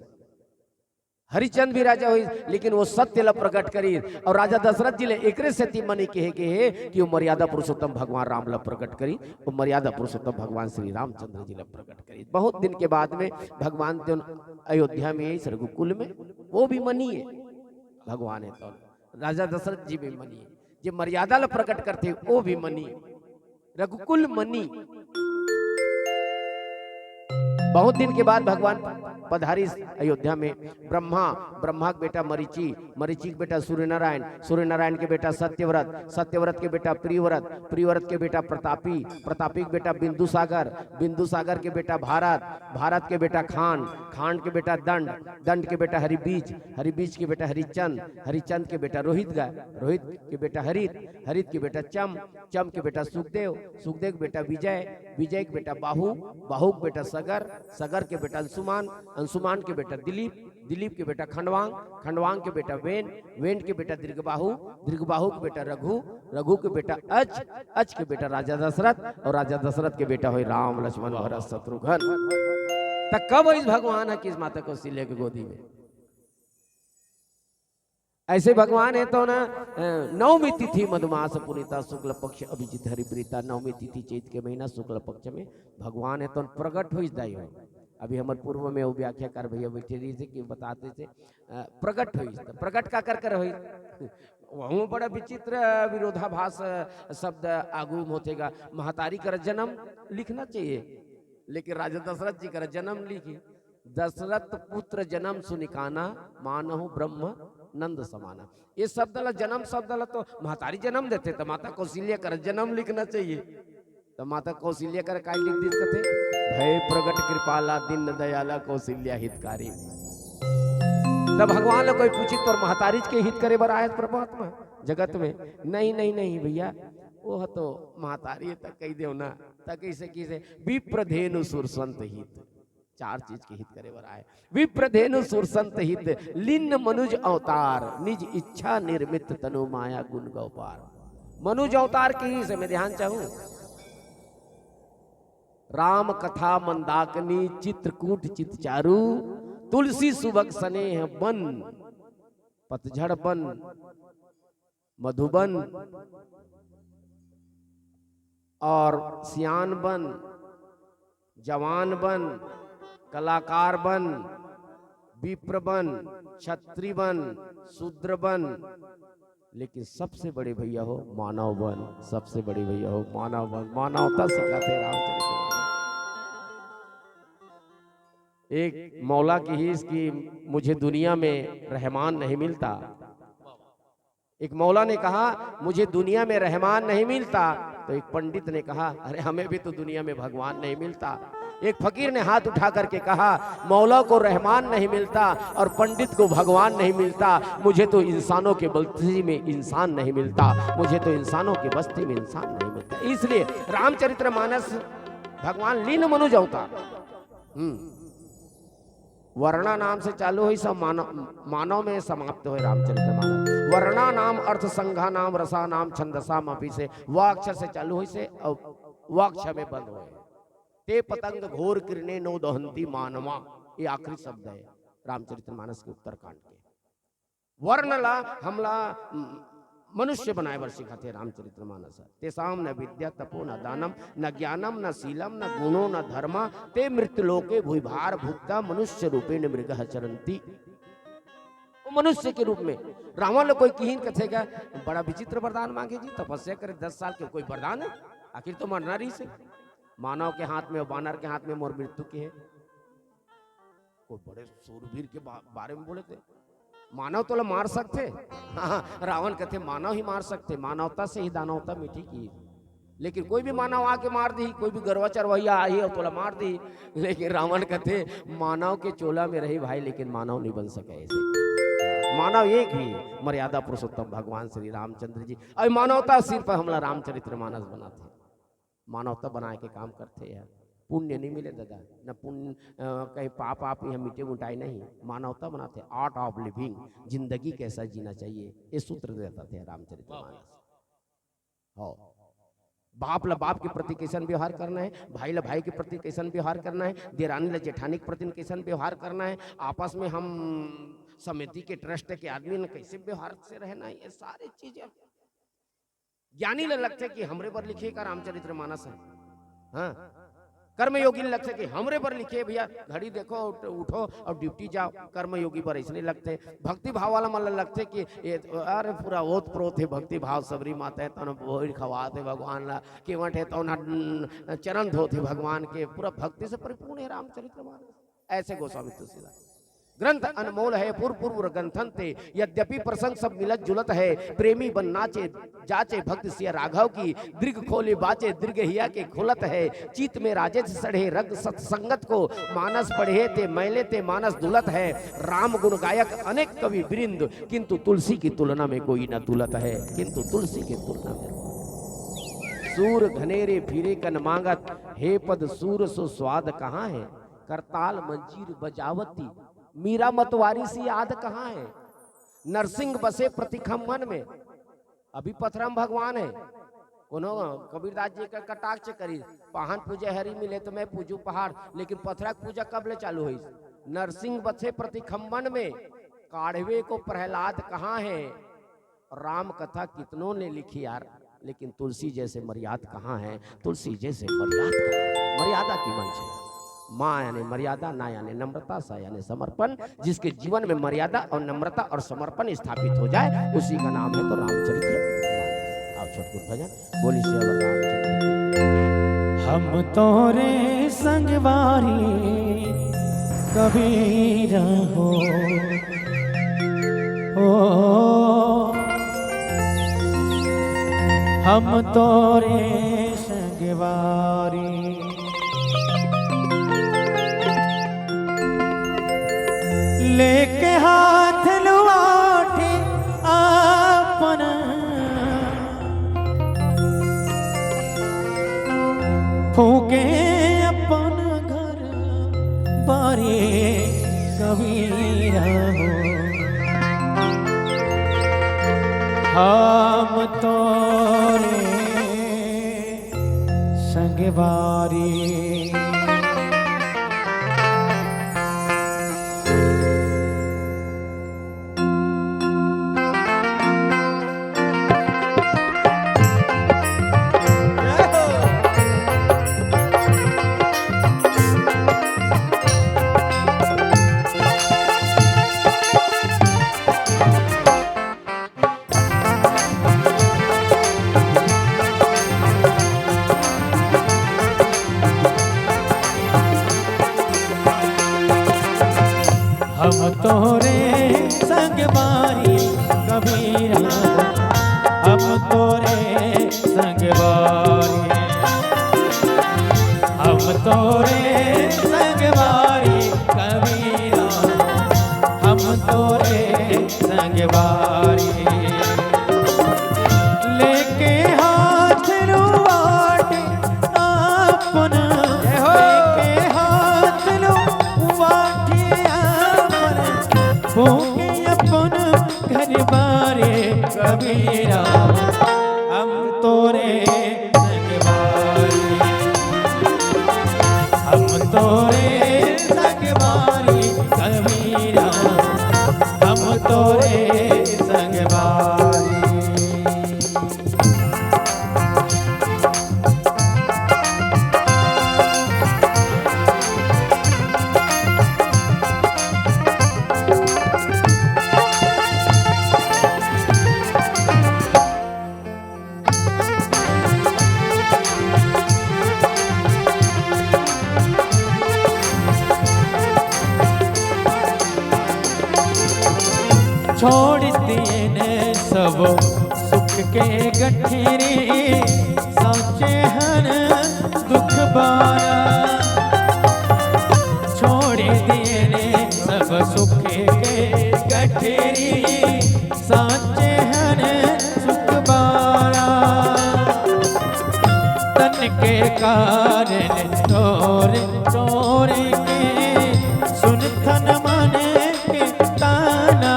हरिश्चंद्र भी राजा होइस, लेकिन वो सत्य ला प्रकट करिस। अउ राजा दशरथ जी ला एकरे सेती मनि किहे गे हे कि वो मर्यादा पुरुषोत्तम भगवान राम ला प्रकट करिस, वो मर्यादा पुरुषोत्तम भगवान श्री रामचंद्र जी ला प्रकट करिस। बहुत दिन के बाद में भगवान जउन अयोध्या में आइस रघुकुल में, वो भी मनि हे, भगवान हे तउन राजा दशरथ जी भी मनि हे, जे मर्यादा ला प्रकट करथे, वो भी मनि हे। रघुकुल मनि। बहुत दिन के बाद भगवान पधारिस अयोध्या में। ब्रह्मा, ब्रह्मा के बेटा मरीचि, मरीचि के बेटा सूर्यनारायण, सूर्यनारायण के बेटा सत्यव्रत, सत्यव्रत के बेटा प्रियव्रत, प्रियव्रत के बेटा प्रतापी, प्रतापी के बेटा बिंदुसागर, बिंदुसागर के बेटा भारत, भारत के बेटा खांड, खांड के बेटा दंड, दंड के बेटा हरिबीज, हरिबीज के बेटा हरिचंद, हरिचंद के बेटा रोहित गा, रोहित के बेटा हरित, हरित के बेटा चम, चम के बेटा सुखदेव, सुखदेव के बेटा विजय, विजय के बेटा बाहु, बाहु के बेटा सगर, सगर के बेटा अंशुमान, अंशुमान के बेटा दिलीप, दिलीप के बेटा खंडवांग, खंडवांग के बेटा वेन, वेन के बेटा दीर्घबाहु, दीर्घबाहु के बेटा रघु, रघु के बेटा अच, अच के बेटा राजा दशरथ, और राजा दशरथ के बेटा होय राम, लक्ष्मण, भरत, शत्रुघ्न। त कब इस भगवान ह किस माता कौशल्या के गोदी में? ऐसे भगवान हे तो ना, अ, नवमी तिथि मधुमास पुनीता, शुक्ल पक्ष अभिजित हरि प्रीता। नवमी तिथि चैत के महीना शुक्ल पक्ष में भगवान हे तो प्रगट होइस दाई हो। अभी हमर पूर्व में वो व्याख्याकार भैया बैठे रहिस हे कि बताते थे, अ, प्रगट होइस, त प्रगट काकर कर होइस? वहू बड़ा विचित्र विरोधाभास शब्द आगू में होथे गा। महतारी कर जन्म लिखना चाहिए, लेकिन राजा दशरथ जी कर जन्म लिखिस। दशरथ पुत्र जन्म सुनि काना, मानहु ब्रह्म नंद समाना। ये शब्द ला, जन्म शब्द ला तो महतारी जन्म देथे, त माता कौशल्या कर जन्म लिखना चाहिए। त माता कौशल्या कर काय लिख दिस कथे, भय प्रगट कृपाला दीन दयाला कौशल्या हितकारी। त भगवान ला कोई पूछिस, तोर महतारी के हित करे बर आयस परमात्मा जगत में? नहीं, नहीं, नहीं भैया, वो ह तो महतारी हे, त कहि देव ना। त कइसे, कइसे? विप्रधेनु सुरसंत हित, चार चीज के हित करे बर आय। विप्रधेनु सुरसंत हित, लीन मनुज अवतार, निज इच्छा निर्मित तनु माया गुण गौ पार। मनुज अवतार के ही से मैं ध्यान चाहूं। राम कथा मंदाकिनी, चित्रकूट चित चारू, तुलसी सुभग स्नेह बन, पतझड़ बन, मधुबन और सियान बन, जवान बन, कलाकार बन, विप्र बन, छत्री बन, शूद्र बन, लेकिन सबसे बड़े भैया हो मानव बन, सबसे बड़े भैया हो मानव बन। मानवता सिखाथे रामचरित मानस। एक मौला किहिस कि मुझे दुनिया में रहमान नहीं मिलता। एक मौला ने कहा, मुझे दुनिया में रहमान नहीं मिलता, तो एक पंडित ने कहा, अरे, हमें भी तो दुनिया में भगवान नहीं मिलता। एक फकीर ने हाथ उठा करके कहा, मौला को रहमान नहीं मिलता और पंडित को भगवान नहीं मिलता, मुझे तो इंसानों के बस्ती में इंसान नहीं मिलता, मुझे तो इंसानों की बस्ती में इंसान नहीं मिलता। इसलिए रामचरित्र मानस भगवान लीन मनुज अवतार। हम्म। वर्णा नाम से चालू होइस, मानव, मानव में समाप्त होय रामचरित मानस। वर्णा नाम अर्थ संघा नाम रसा नाम छंदसा मपी से, व अक्षर से चालू होइस हे और व अक्षर में बंद होय। ते पतंग घोर किरणे नो दहंती मानवा, ये आखिरी शब्द हे रामचरित मानस के उत्तरकांड के। वर्ण ला हमला, म, मनुष्य बनाए बर सिखाथे रामचरित मानस ह। तेसाम न विद्या तपो न दानम न ज्ञानम न शीलम न गुणो न धर्मा, ते मृत्यु लोके भूभार भुक्ता मनुष्य रूपेण मृगः चरंती। वो मनुष्य के रूप में रावण ल कोई किहिन कथे का, बड़ा विचित्र वरदान मांगे जी, तपस्या करे दस साल के, कोई वरदान हे? आखिर तो मरना रहिस हे। मानव के हाथ में, बानर के हाथ में मोर मृत्यु के हे। कोई बड़े सूरवीर के बा-, बारे में बोले थे, मानव तोला मार सकथे? हाँ, रावण कथे, मानव ही मार सकथे, मानवता से ही दानवता मिटी की। लेकिन कोई भी मानव आके मार दी, कोई भी गरवा चरवैया आही और तोला मार दी, लेकिन रावण कथे, मानव के चोला में रही भाई, लेकिन मानव नहीं बन सके ऐसे। मानव एक ही मर्यादा पुरुषोत्तम भगवान श्री रामचंद्र जी, और मानवता सिर पर हमला रामचरित्र मानस बनाथे। मानवता बनाए के काम करथे यार। पुण्य नहीं मिले दादा, न पुण्य, अ, कहीं पाप आप यहाँ मिटे मुटाए नहीं, मानवता बनाथे। Art of living, जिंदगी कैसा जीना चाहिए, ये सूत्र देथे रामचरित मानस। हो, बाप ला बाप के प्रति कैसन व्यवहार करना हे, भाई ला भाई के प्रति कैसन व्यवहार करना हे, देरानी ला जेठानी के प्रति कैसन व्यवहार करना हे, आपस में हम समिति के, ट्रस्ट के आदमी ने कैसे व्यवहार से रहना हे, ये सारी चीजें ज्ञानी ल लगथे कि हमरे बर लिखे का रामचरित्र मानस हे। हाँ, कर्मयोगी ल लगथे कि हमरे बर लिखे भैया, घड़ी देखो, उठ-, उठो और ड्यूटी जाओ। कर्मयोगी बर ऐसने लगथे। भक्ति भाव वाला मन ल लगथे कि ये, अरे, पूरा ओत प्रोत हे भक्ति भाव, सबरी माता हे, तौन बोहिर खवात हे भगवान ला, केवट हे, तौन ह-, चरण धोत हे भगवान के, पूरा भक्ति से परिपूर्ण हे रामचरित्र मानस। ऐसे गोस्वामी तुलसीदास। ग्रंथ अनमोल है, पूर्व पूर्व ग्रंथन ते, यद्यपि प्रसंग सब मिलत जुलत है। प्रेमी बन नाचे जाचे भक्त सिया राघव की, दृग खोले बाचे दृग हिया के खुलत है। चित में राजेश सढ़े रंग सत्संगत को, मानस पढ़े ते मैले ते मानस दुलत है। राम गुण गायक अनेक कवि वृंद, किंतु तुलसी की तुलना में कोई न तुलत है, किंतु तुलसी की तुलना में। सूर घनेरे फिरे कन मांगत, हे पद सूर सो स्वाद कहाँ है? करताल मंजीर बजावती, मीरा मतवारी सी याद कहाँ है? नरसिंह बसे प्रतिखम मन में, अभी पथरा म भगवान हे। कोनो कबीरदास जी के कटाक्ष करिस, "पाहन पूजे हरि मिले त मैं पूजू पहाड़।" लेकिन पथरा के पूजा कब ले चालू होइस? नरसिंह बसे प्रतिखम्बन में, काढ़वे को प्रहलाद कहाँ है? राम कथा कितनों ने लिखी यार, लेकिन तुलसी जैसे मर्याद कहाँ है? तुलसी जैसे मर्याद कहाँ है? मर्यादा की मंच है। माँ यानी मर्यादा, ना यानी नम्रता, सा यानी समर्पण। जिसके जीवन में मर्यादा और नम्रता और समर्पण स्थापित हो जाए, उसी का नाम है तो रामचरित्र मानस। आप छठपुर भजन बोली सेवा रामचरित्र की। हम तोरे संगवारी कबीर हो, हो। हम तोरे संगवारी। लेके हाथ लुआठे आपन, फूके अपन घर बारे कबीरा हो। हम तोरे संगवारी। हम तोरे संगवारी कबीरा, हम तोरे संगवारी, हम तोरे संगवारी कबीरा, हम तोरे संगवारी। लेके हाथ लुआटे आपन, जय हो। लेके हाथ लुआटे आपन, फूके अपन घर बारे कबीरा। हम तोरे संगवारी, हम तोरे संगवारी कबीरा, हम तोरे संगवारी। छोड़ दिए ने सब सुख के गठरी, साचे हन दुख बारा। छोड़ दिए ने सब सुख के गठरी, साचे हन सुख बारा। तन के कारण तोर तोर के, सुन थन मन के ताना।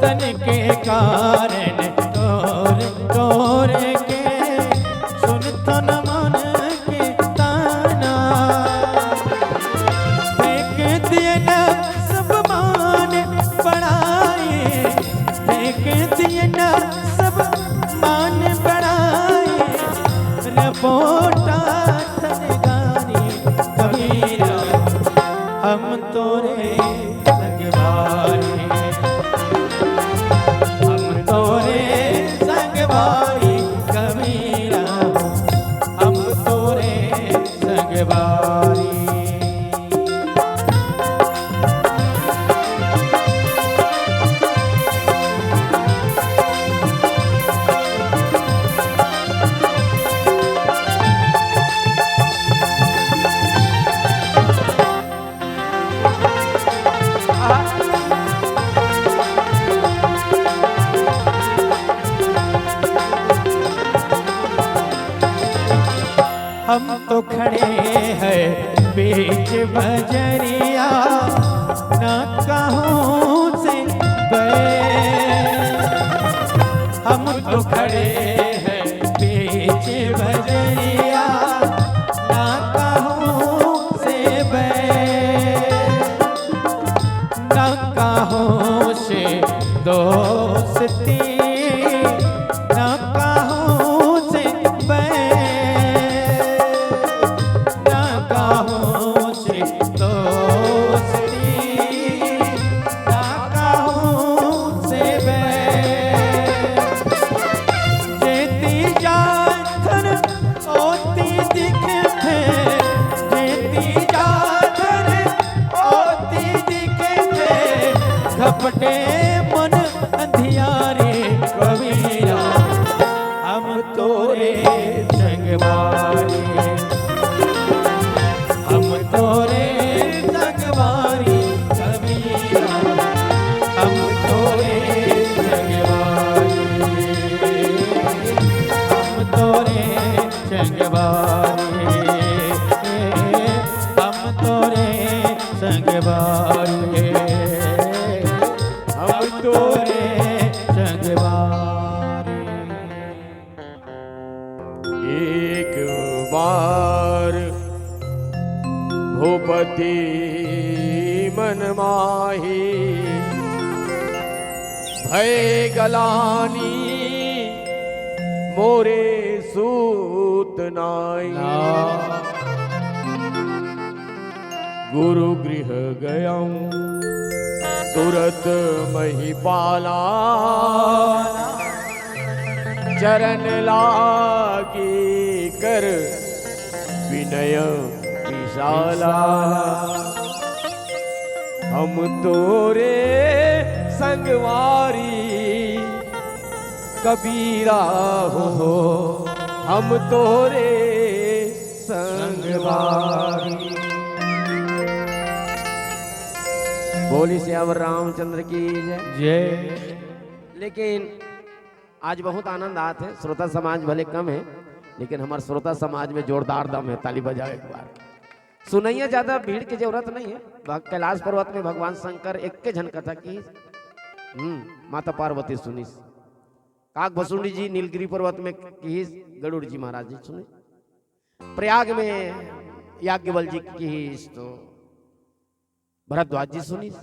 तन के कारण तोर तोर के, सुन थन मन के ताना। फेंक दिए ना सब मान बढ़ाए, फेंक दिए ना सब मान बढ़ाए। रपोटा तन गानी कबीरा, हम तोरे संगवारी, हम तोरे संगवारी कबीरा, हम तोरे संगवारी। बजरिया न कहूँ से बे, हम तो खड़े हैं बीच बजरिया न कहूँ से बे, न कहूँ से दोस्ती, न कहूँ से बे, न कहूँ से दोस्ती, न कहूँ से बे। जेती जाथन ओती दिखथे, जेती जाथन ओती दिखथे, घपटे मन अंधियारे कबीरा। हम तोरे संगवारी, हम तोरे संगवारी कबीरा, हम तोरे संगवारी, हम तोरे संगवारी, हम तोरे संगवारी, हम तोरे संगवारी। एक बार भूपति मन माही, भय गलानी मोरे सूत नाई। गुरु गृह गयऊँ तुरत महिपाला, चरण लागी कर विनय विशाला। हम तोरे संगवारी कबीरा हो, हम तोरे संगवारी। बोली सियावर रामचंद्र की जय। जय। लेकिन आज बहुत आनंद आत हे, श्रोता समाज भले कम हे, लेकिन हमर श्रोता समाज में जोरदार दम हे, ताली बजाओ एक बार। सुनइया ज्यादा भीड़ के जरूरत नहीं हे। भग-, कैलाश पर्वत में भगवान शंकर एक के झन कथा किहिस, हम्म, माता पार्वती सुनिस। काग भसुंडी जी नीलगिरी पर्वत में किहिस, गरुड़ जी महाराज जी सुनिस। प्रयाग में याज्ञवल्क्य जी किहिस तो भरद्वाज जी सुनिस,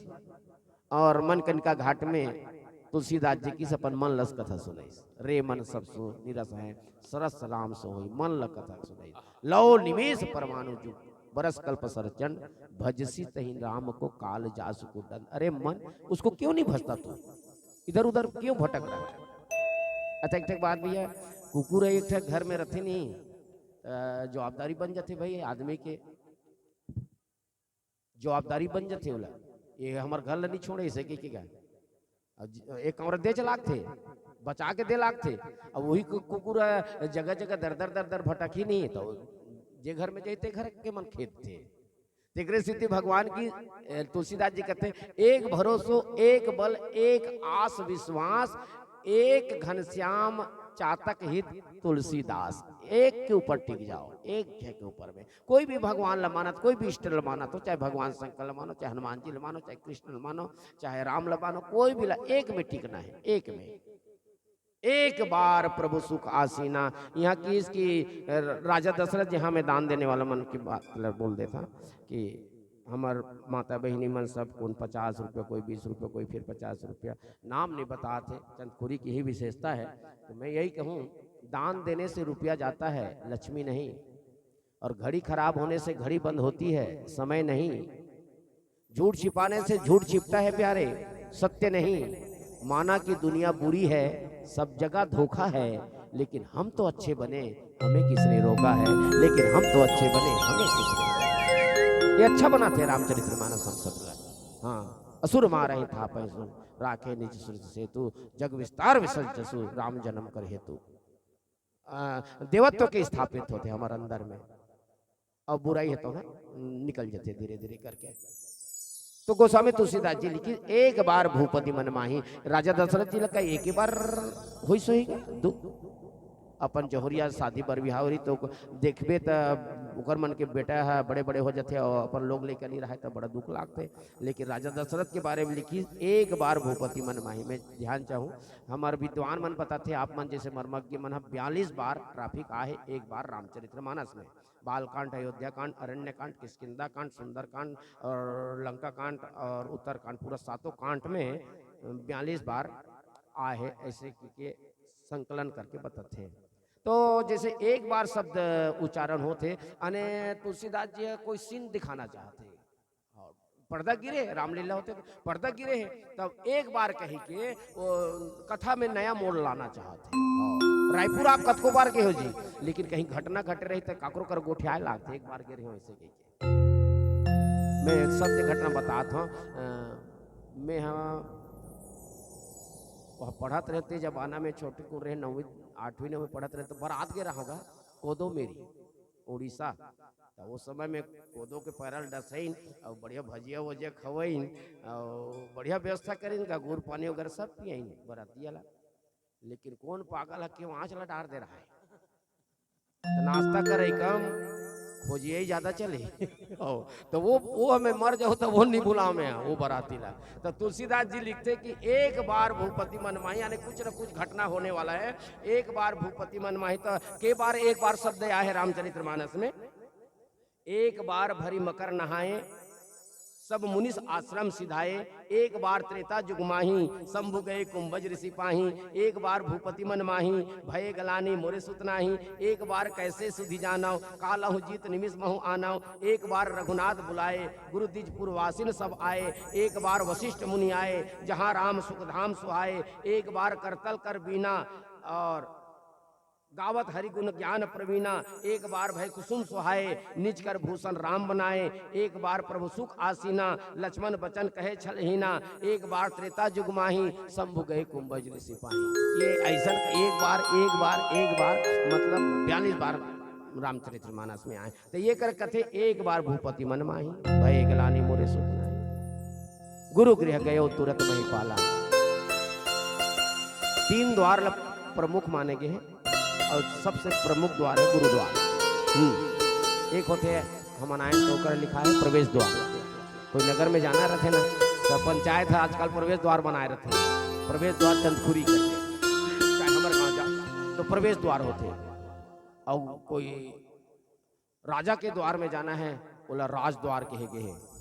और मनकनिका घाट में तुलसीदास जी किहिस अपन मन लस कथा सुनइस। रे मन सब सुख निरस है, सरस राम सो होई, मन ल कथा सुनइस। लव निमेष परमाणु जुग, बरस कल्प सर चंड, भजसी तही राम को काल जासु को दंड। अरे मन, उसको क्यों नहीं भजता तू? इधर उधर क्यों भटक रहा है? अच्छा, एक ठक बात भैया, कुकुर एक ठक घर में रथे नहीं, अ, जवाबदारी बन जाथे भाई आदमी के। जवाबदारी बन जाथे ओला। ये हमर घर ला नहीं छोड़े, ऐसे के, के का? अब ज-, एक कमरा दे चलाक थे, बचा के दे लाग थे। अब वही कु-, कुकुर, अ, जगह जगह दर दर दर दर भटक ही नहीं, तो जे घर में जाई ते घर के मन खेद थे। तेकरे सेती भगवान की, अ, तुलसीदास जी कहते हैं, "एक भरोसो, एक बल, एक आस विश्वास, एक घनश्याम चातक हित तुलसीदास।" एक के ऊपर टिक जाओ, एक के ऊपर में। कोई भी भगवान ल मानत, कोई भी इष्ट ल मानत हो, चाहे भगवान शंकर ल मानो, चाहे हनुमान जी ल मानो, चाहे कृष्ण ल मानो, चाहे राम ल मानो, कोई भी ल, एक में टिकना है, एक में। एक बार प्रभु सुख आसीना। यहाँ किहिस कि राजा दशरथ जी, हाँ, मैं दान देने वाला मन की बात ल बोल देता कि हमर माता बहिनी मन सब कोन पचास रुपया, कोई बीस रुपया, कोई फिर पचास रुपया, नाम नहीं बतात हे, चंदखुरी की ही विशेषता है। तो मैं यही कहूँ, दान देने से रुपया जाता है, लक्ष्मी नहीं। और घड़ी खराब होने से घड़ी बंद होती है, समय नहीं। झूठ छिपाने से झूठ छिपता है प्यारे, सत्य नहीं। माना कि दुनिया बुरी है, सब जगह धोखा है, लेकिन हम तो अच्छे बने, हमें किसने रोका है? लेकिन हम तो अच्छे बने, हमें किसने रोका? ये अच्छा बनाथे रामचरित मानस हम सब ला। हाँ, असुर मारहि थापहि सुर, राखे निज सुरत सेतु, जग विस्तार विसर्ज जसु, राम जन्म कर हेतु। अ, देवत्व के स्थापित होथे हमर अंदर में, अउ बुराई हे तो, हाँ, निकल जथे धीरे-धीरे करके। तो गोस्वामी तुलसीदास जी लिखिस, "एक बार भूपति मन माही।" राजा दशरथ जी ल का एक ही बार होइस होही का? दू, अपन जहुरिया शादी बर बिहाव रही तो देखबे त ओकर मन के बेटा ह बड़े-बड़े हो जाथे अउ अपन लोग लइका नइ रहय, त बड़ा दुख लागथे। लेकिन राजा दशरथ के बारे में लिखिस, एक बार भूपति मन माही। मैं ध्यान चाहूँ, हमर विद्वान मन बताथे, आप मन जइसे मर्मज्ञ मन ह बयालीस बार traffic आहे एक बार रामचरितमानस में। बालकांड, अयोध्याकांड, अरण्यकांड, किष्किंधाकांड, सुंदरकांड और लंकाकांड और उत्तरकांड, पूरा सातों कांड में बयालीस बार आहे, ऐसे कि के संकलन करके बताथे। तो जैसे एक बार शब्द उच्चारण होथे, अने तुलसीदास जी कोई scene दिखाना चाहथे, हाँ, पर्दा गिरे हे, रामलीला होथे तो पर्दा गिरे हे, तब एक बार कही के वो कथा में नया मोड़ लाना चाहथे। हाँ, रायपुर आप कतको बार गे हो जी, लेकिन कहीं घटना घटे रही तो काकरो कर गोठियाए लागथे, एक बार गे रहे हो ऐसे कही के। मैं एक सत्य घटना बतात हूँ। अ, मैं हाँ वह पढ़त रहे, ते जमाना में छोटे कुन रहे, नौवीं, आठवीं, नौवीं पढ़त रहे, तो बारात गे रहा होगा, कोदो मेरी, उड़ीसा। तो उस समय में कोदो के पैरल डसइन और बढ़िया भजिया वजिया खवइन और बढ़िया व्यवस्था करिन का, गुड़ पानी वगैरह सब पियइन बरातिया ला। लेकिन कौन पागल है कि आँच ला डार दे रहा है, तो नाश्ता करे कम, खोजिए ज्यादा चले। ओ, तो वो, वो हमें मर जाओ तो वो नहीं बुलावे हैं, वो बराती ला। तो तुलसीदास जी लिखते कि एक बार भूपति मन माही, यानी कुछ न कुछ घटना होने वाला है। एक बार भूपति मन माही, तो के बार एक बार शब्द आया है रामचरितमानस में, एक बार भरी मकर नहाए, सब मुनिस आश्रम सिधाए। एक बार त्रेता जुग माही, शंभु गए कुंभज ऋषि पाही। एक बार भूपति मन माही, भये गलानी मोरे सुत नाही। एक बार कैसे सुधि जानव, कालहु जीत निमिष महु आनव। एक बार रघुनाथ बुलाए, गुरु द्विज पुरवासिन सब आए। एक बार वशिष्ठ मुनि आए, जहाँ राम सुख धाम सुहाए। एक बार करतल कर बीना और गावत हरि गुण ज्ञान प्रवीणा। एक बार भय कुसुम सुहाए, निज कर भूषण राम बनाए। एक बार प्रभु सुख आसीना, लक्ष्मण वचन कहे छलहीना। एक बार त्रेता जुग माही, शंभु गए कुंभज ऋषि पाही। ये ऐसा एक बार, एक बार, एक बार, मतलब बयालीस बार रामचरितमानस में आए। तो ये कर कथे, एक बार भूपति मन माही, भय गलानी मोरे सुख नाही। गुरु गृह गयो तुरत महिपाला। तीन द्वार ल प्रमुख माने गए हैं और सबसे प्रमुख द्वार है गुरुद्वार। हम्म, एक होथे हमन आए तो ओकर लिखा है प्रवेश द्वार। कोई नगर में जाना रहथे ना, तो पंचायत है आजकल प्रवेश द्वार बनाए रहथे, प्रवेश द्वार चंदखुरी करके, चाहे हमर गाँव जा तो प्रवेश द्वार होथे। और कोई राजा के द्वार में जाना है, ओला राजद्वार कहे गए हे।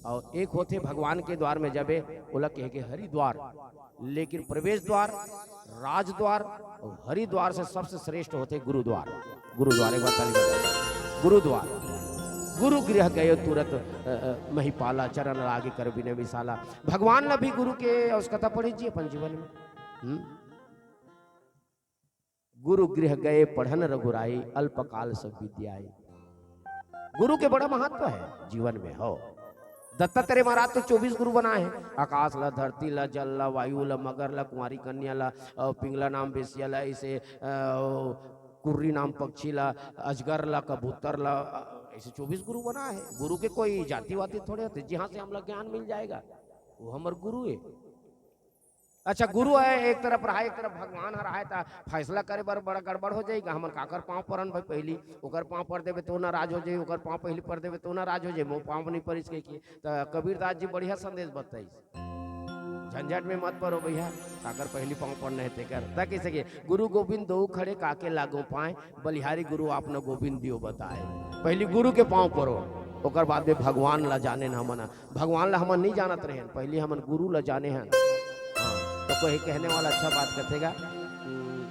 और एक होथे भगवान के द्वार में जबे, ओला कहे गए हरिद्वार। लेकिन प्रवेश द्वार, राजद्वार और हरिद्वार से सबसे श्रेष्ठ होथे गुरुद्वार। गुरुद्वार, एक बार ताली बजाओ। गुरुद्वार। गुरु गृह गयो तुरत, अ, अ, महिपाला, चरण लागे कर बिनय विशाला। भगवान ला भी गुरु के आवश्यकता पड़े जी अपन जीवन में। हम्म? गुरु गृह गए पढ़न रघुराई, अल्पकाल सब विद्याई। गुरु के बड़ा महत्व है जीवन में, हो। दत्तात्रेय महाराज तो चौबीस गुरु बनाए हैं, आकाश ला, धरती ला, जल ला, वायु ला, मगर ला, कुंवारी कन्या ला, और पिंगला नाम बेसिया ला, इसे, अ, कुर्री नाम पक्षी ला, अजगर ला, कबूतर ला, अ, ऐसे चौबीस गुरु बनाए हैं। गुरु के कोई जाति वाति थोड़े होथे, जहाँ से हमला ज्ञान मिल जाएगा, वो हमर गुरु है। अच्छा, गुरु है एक तरफ रहा, एक तरफ भगवान ह रहा है, त फैसला करे बर बड़ा गड़बड़ हो जाएगा। हमन काकर पाँव परन भाई, पहली ओकर पाँव पर देबे तो नाराज हो जाई, ओकर पाँव पहली पर देबे तो नाराज हो जाई, मोर पाँव नहीं परिस के की। त कबीरदास जी बढ़िया संदेश बताइस, झंझट में मत पड़ो भैया, काकर पहली पाँव पड़ना है तेकर। त कैसे के गुरु गोविंद दो खड़े काके लागो पाए, बलिहारी गुरु आपन गोविंद दियो बताए। पहली गुरु के पाँव पड़ो, ओकर बाद में भगवान ला जाने न हमन। भगवान ला हमन नहीं जानत रहेन, पहली हमन गुरु ला जाने हन। हाँ, तो कोई कहने वाला अच्छा बात कथेगा, हम्म,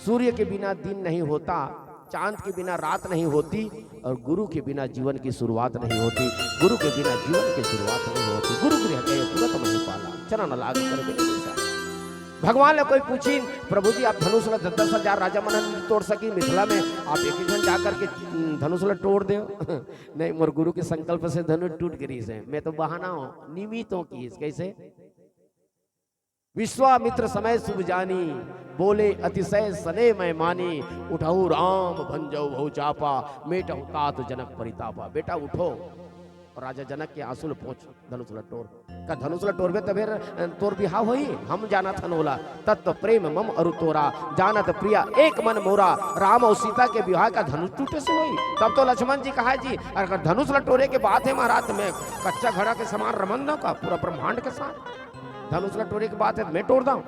सूर्य के बिना दिन नहीं होता, चांद के बिना रात नहीं होती और गुरु के बिना जीवन की शुरुआत नहीं होती। गुरु के बिना जीवन की शुरुआत नहीं होती। गुरु गृह गए तुरत महिपाला, चरण लाग कर बिनय विशाला। भगवान ला कोई पूछिन, "प्रभु जी, आप धनुष ला दस दस हजार राजा मन नहीं तोड़ सकी, मिथिला में आप एक ही जन जा करके, हम्म, धनुष ला तोड़ दे।" नहीं, मोर गुरु के संकल्प से धनुष टूट गिरिस हे, मैं तो बहाना हूँ, निमित्त हूँ किहिस। कैसे? विश्वामित्र समय शुभ जानी, बोले अतिशय सने मैं मानी, उठहु राम भंजउ भउ चापा, मेटहु तात जनक परितापा। बेटा उठो, राजा जनक के आंसू ल पोंछ, धनुष ल टोर। का धनुष ल टोरबे तभे र-, तोर बिहाव होही? हम जानत हन ओला। तत्व प्रेम मम अरु तोरा, जानत प्रिया एक मन मोरा। राम अउ सीता के बिहाव का धनुष टूटे से होही? तब तो लक्ष्मण जी कहा जी, अगर धनुष ल टोरे के बात हे महाराज, त मैं कच्चा घड़ा के समान रमन दंव का पूरा ब्रह्मांड के साथ? धनुष ल टोरे के बात हे, मैं टोर दंव।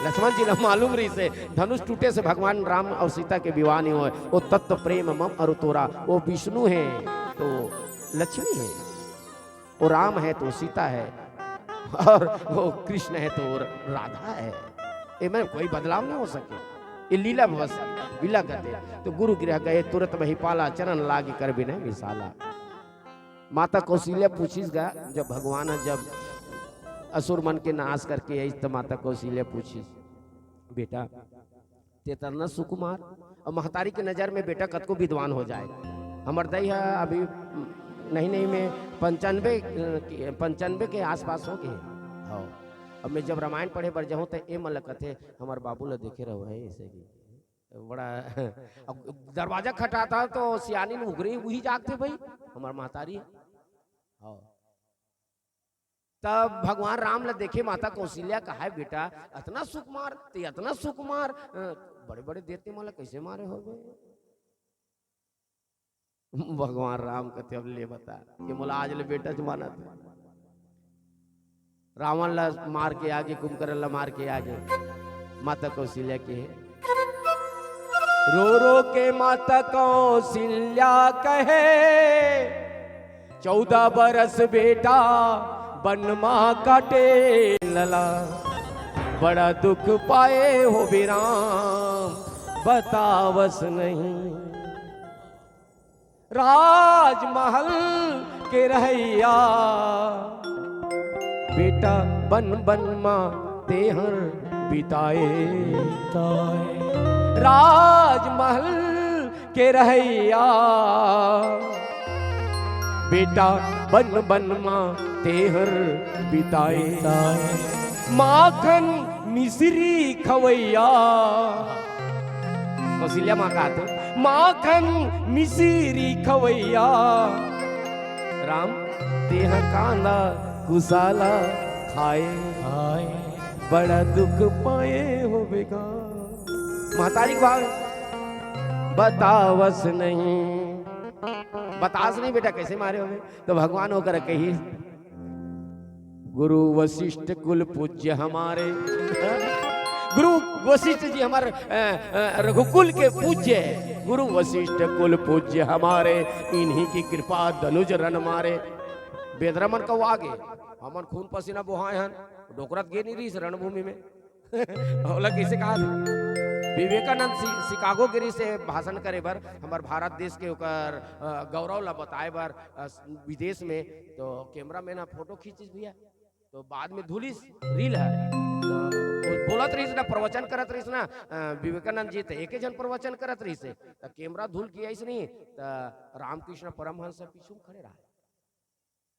लक्ष्मण जी ल मालूम रहिसे, धनुष टूटे से भगवान राम अउ सीता के बिहाव नइ होय। ओ तत्व प्रेम मम अरु तोरा, ओ विष्णु हे तो लक्ष्मी हे, ओ राम हे तो सीता हे, अउ ओ कृष्ण हे तो राधा हे। एमे कोई बदलाव नइ हो सके। ए लीला बस विलगत हे। तो गुरु गृह गए तुरत महिपाला, चरण लागि कर बिनय विशाला। माता कौशल्या पूछिस गा, जब भगवान ह जब असुर मन के नाश करके आइस, त माता कौशल्या पूछिस, बेटा, ते अतना सुकुमार, अउ महतारी के नजर में बेटा कतको विद्वान हो जाए। हमर दई ह अभी नहीं नहीं में पंचानबे, पंचानबे के आसपास हो गे। हव। अब मैं जब रामायण पढ़े बर जाहूं, त ए मन ल कथे, हमर बाबू ल देखे रहो है, ऐसे कि बड़ा अब दरवाजा खटाता तो सियानी उघरे उही जागथे भाई, हमर महतारी। हव। तब भगवान राम ल देखे माता कौशल्या कहा है, बेटा, अतना सुकुमार, ते अतना सुकुमार, अ, बड़े-बड़े देते मोला कैसे मारे होबे? भगवान राम कथे, अब ले बता, ये मोला आज ले बेटा च मानत हे। रावण ला मार के आगे, कुंभकर्ण ला मार के आगे, माता कौशल्या के हे। रो रो के माता कौशल्या कहे, चौदह बरस बेटा बन मा काटे लला, बड़ा दुख पाए हो बे राम, बतावस नहीं। राजमहल के रहैया, बेटा बन बन मा तेहर बिताए। राजमहल के रहैया, बेटा बन बन मा तेहर बिताए। माखन मिश्री खवैया, कौशल्या माँ कहत हे, माखन मिश्री खवैया, राम तेहा कांदा कुसाला खाए, बड़ा दुख पाए हो बेगा। महतारी के भाव, बतावस नहीं, बतास नहीं बेटा, कैसे मारे होबे? तो भगवान ओकर कही, गुरु वशिष्ठ कुल पूज्य हमारे। गुरु वशिष्ठ जी हमर, अ, अ, रघुकुल के पूज्य हे। गुरु वशिष्ठ कुल पूज्य हमारे, इन्हीं की कृपा धनुज रन मारे। बेंदरा मन कौआ गे, हमन खून पसीना बोहाए हन, डोकरत गे नहीं रहिस रणभूमि में। ओला कइसे कहा थे? विवेकानंद शि-, शिकागो गे रहिस हे भाषण करे बर, हमर भारत देश के ओकर, अ, गौरव ला बताए बर, अ, विदेश में। तो cameraman ह photo खींचिस भैया, तो बाद में धुलिस reel ह। तो वो बोलत रहिस ना, प्रवचन करत रहिस ना, अ, विवेकानंद जी, तो एके झन प्रवचन करत रहिस हे, तो camera धुल के आइस नहीं, तो रामकृष्ण परमहंस पीछू में खड़े रहा।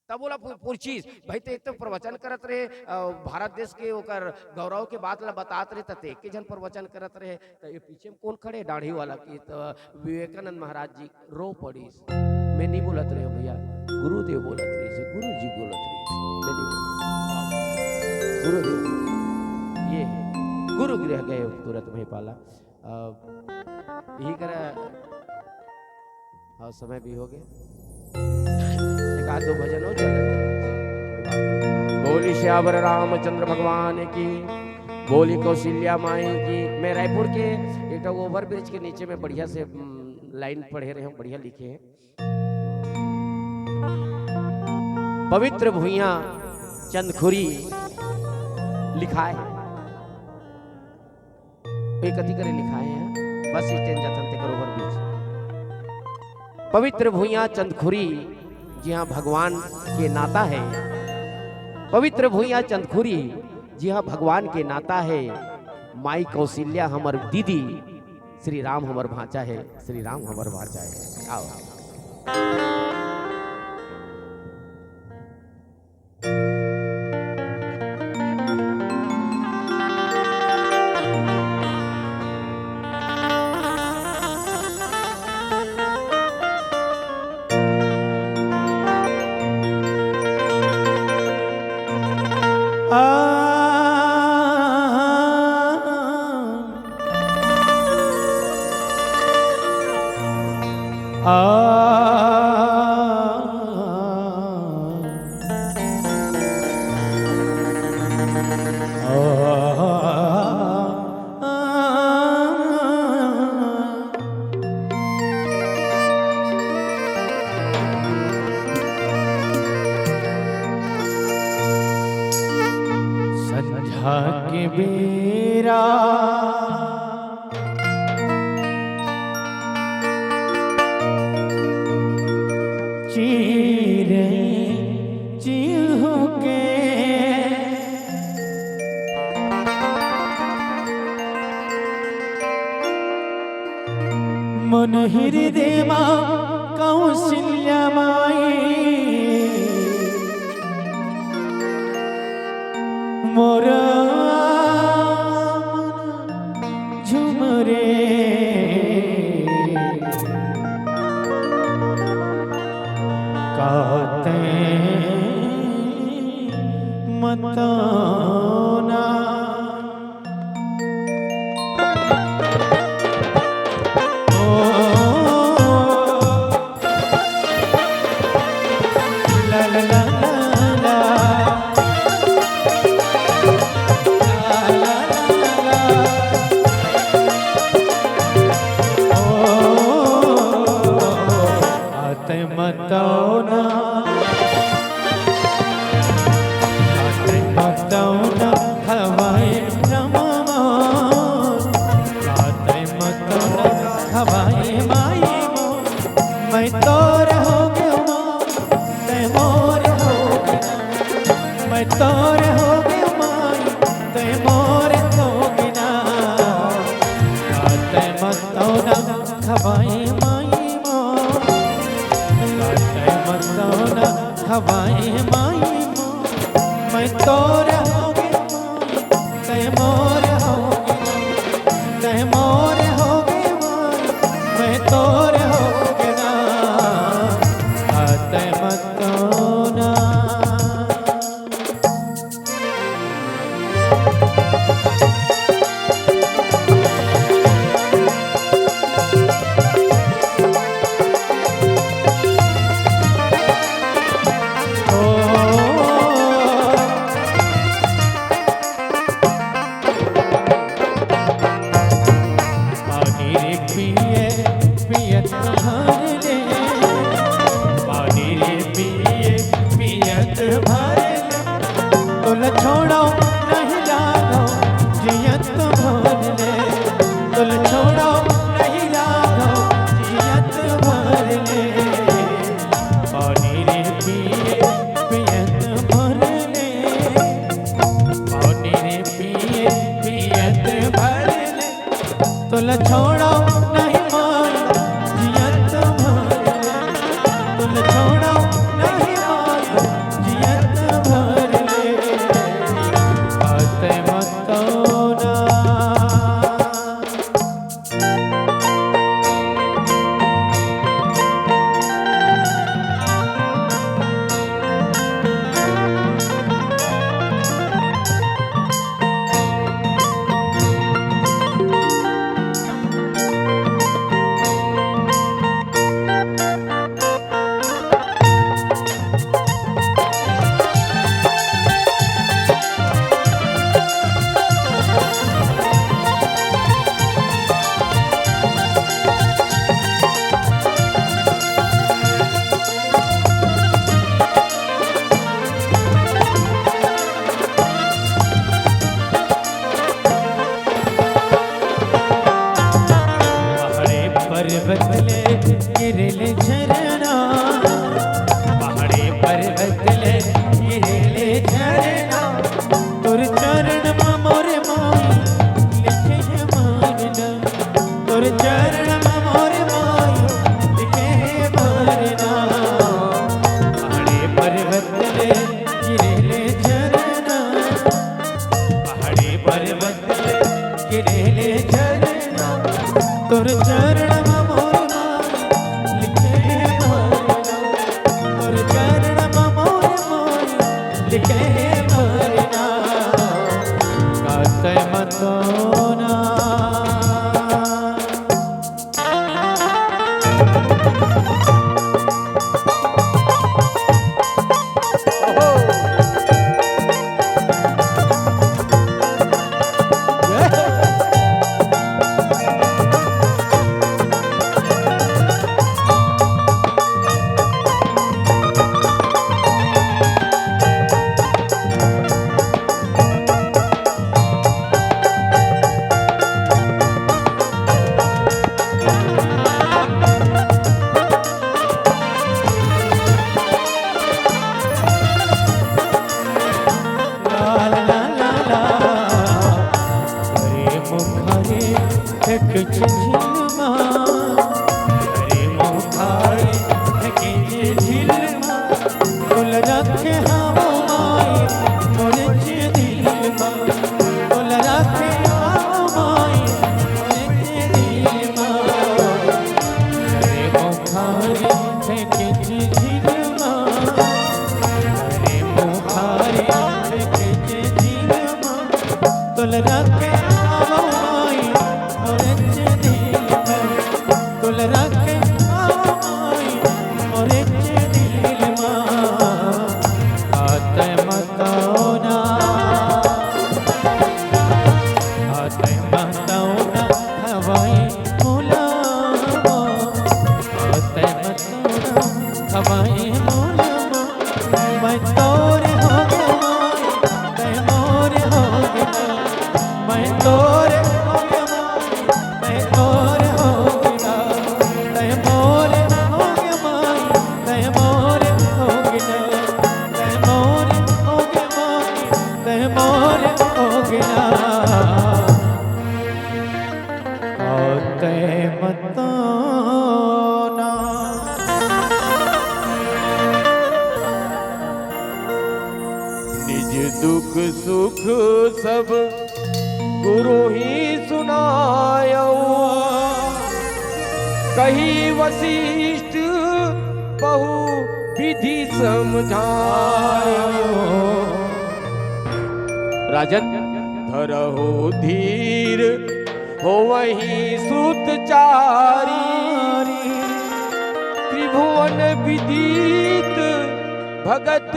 तब ओला पु-, पूछिस, "भाई, ते एक तो प्रवचन करत रहे, अ, भारत देश के ओकर गौरव के बात ला बतात रहे, त ते एके झन प्रवचन करत रहे, त ये पीछे में कौन खड़े दाढ़ी वाला?" की तो विवेकानंद महाराज जी रो पड़िस। "मैं नहीं बोलत रहे भैया, गुरुदेव बोलत रहे, गुरु जी बोलत रहे, मैं नहीं बोलत।" गुरुदेव, ये गुरु गृह गए तुरत में पाला। अब यही करा, और समय भी हो गया, एक आध दो भजन हो जाए। बोली सियावर रामचंद्र भगवान की, बोली कौशल्या माई की। मैं रायपुर के एक ठो overbridge के नीचे में बढ़िया से, हम्म, line पढ़े रहे हूँ, बढ़िया लिखे हैं। पवित्र भुइयां चंदखुरी लिखाए हे। एक अति करे लिखाए हे, bus stand जाथन तेकर overbridge। पवित्र भुइयां चंदखुरी, जिहां भगवान के नाता हे। पवित्र भुइयां चंदखुरी, जिहां भगवान के नाता हे। माई कौशल्या हमर दीदी, श्री राम हमर भांचा हे, श्री राम हमर भांचा हे। आओ। के बेरा चिरई चिहुके, मोर हृदय मा कौशल्या माई, मोर मन झुमरे। का तैं मतौना। ओ, ला, ला, ला, ला, ला। ला, ला, ला, ला। ओ, का तैं मतौना, का तैं मतौना हवय रमवा, का तैं मतौना हवय माई मोर। मैं तोर हो गेंव माँ, तैं मोर हो गेना। मैं तोर हो गेंव माई, तैं मोर हो गेना। का तैं मतौना हवय माई मोर, का तैं मतौना हवय माई मोर। मैं तोर हो गेंव माई, तैं मोर हो गेना। तैं मोर हो गेंव माई, मैं तोर हो गेना। का तैं मतौना। पानी रे पिए पियत भर ले, पानी रे पिए पियत भर ले, तोला छोड़ो नहीं राघव जियत भर ले, तोला छोड़ो नहीं राघव जियत भर ले। पानी रे पिए पियत भर ले, पानी रे पिए पियत भर ले, तोला छोड़ो नहीं माई जियत भर ले, तोला छोड़ो नहीं माई जियत भर ले। का तैं मतौना। पहाड़े पर्वत ले गिरेले झरना, पहाड़े पर्वत ले गिरेले झरना, तोर चरण म मोर माई लिखे हे मरना, तोर चरण म मोर माई लिखे हे मरना। पहाड़े पर्वत ले गिरेले झरना, पहाड़े पर्वत ले गिरेले झरना, तोर चरण म मोर माई लिखे हे मरना, तोर चरण म मोर माई लिखे हे मरना। रखे हव माई मोरेच दिल मा, तोला रखे हव माई मोरेच दिल मा। अरे मुखारी फेंकेच झिल मा, अरे मुखारी फेंकेच झिल मा, तोला रखे हव माई मोरेच दिल मा, तोला रखे हव माई मोरेच दिल मा। आतय मतौना, आतय मतौना हवय मोला मा, आतय मतौना हवय मोला मा। मैं तोर होगे माई, तैं मोर होगे ना, मैं तोर होगे माई, तैं मोर होगे ना, तैं मोर होगे माई, तैं मोर होगे ना, तैं मोर होगे माई, तैं मोर होगे ना। आतय मतौना। निज दुख सुख सब गुरु ही सुनायौ। कहि वशिष्ठ बहु विधि समझायौ। राजन, धरहु धीर होवहि सुत चारी, त्रिभुवन विदित भगत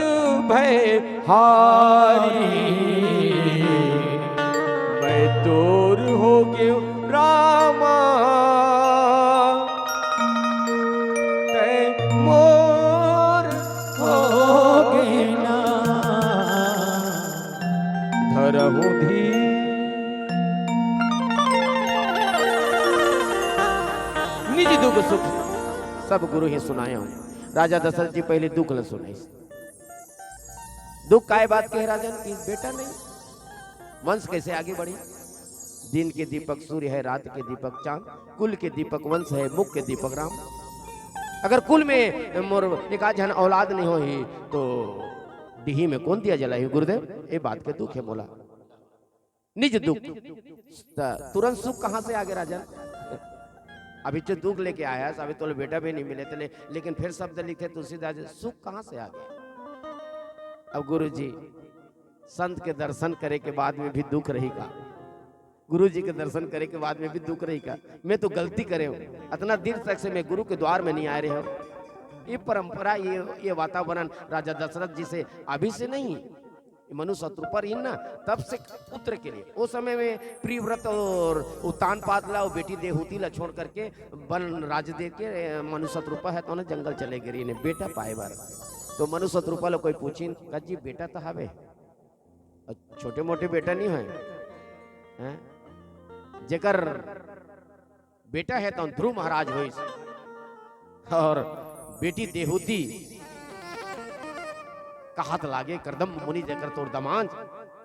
भय हारी। मैं तोर होगेंव रामा, तैं मोर होगे ना। धरहु धीर। निज दुख सुख सब गुरु ही सुनायौ। राजा दशरथ जी पहली दुख ल सुनाइस। दुख काय बात के हे राजन, कि बेटा नहीं, वंश कैसे आगे बढ़ी? दिन के दीपक सूर्य है, रात के दीपक चांद, कुल के दीपक वंश है, मुख के दीपक राम। अगर कुल में मोर एक आध झन औलाद नहीं होही तो डीही में कोन दिया जलाही गुरुदेव? ए बात के दुख है मोला। निज दुख। त तुरंत सुख कहाँ से आगे राजन? अभी जो दुख लेके आया, अभी तोला बेटा भी नहीं मिले तेला, लेकिन फिर शब्द लिखे तुलसीदास जी, सुख कहाँ से आगे? अब गुरु जी, संत के दर्शन करे के बाद में भी दुख रही का? गुरु जी के दर्शन करे के बाद में भी दुख रही का? मैं तो गलती करे हूँ, अतना दिन तक से मैं गुरु के द्वार में नहीं आए रहे हूँ। ये परंपरा, ये, ये वातावरण राजा दशरथ जी से अभी से नहीं, ये मनु शतरूपा रहिन ना, तब से पुत्र के लिए, उस समय में प्रियव्रत और उत्तानपाद ला और बेटी देहूति ला छोड़ करके वन राज दे के, ए, मनु शतरूपा हे तो ना जंगल चले गे रहिन बेटा पाए बर। तो मनु शतरूपा ला कोई पूछिन, "का जी बेटा तो हवे, अउ छोटे मोटे बेटा नहीं है, हैं? जेकर बेटा हे तौन ध्रुव महाराज होइस और बेटी देहूति कहत लागे, करदम मुनि जेकर तोर दमांद,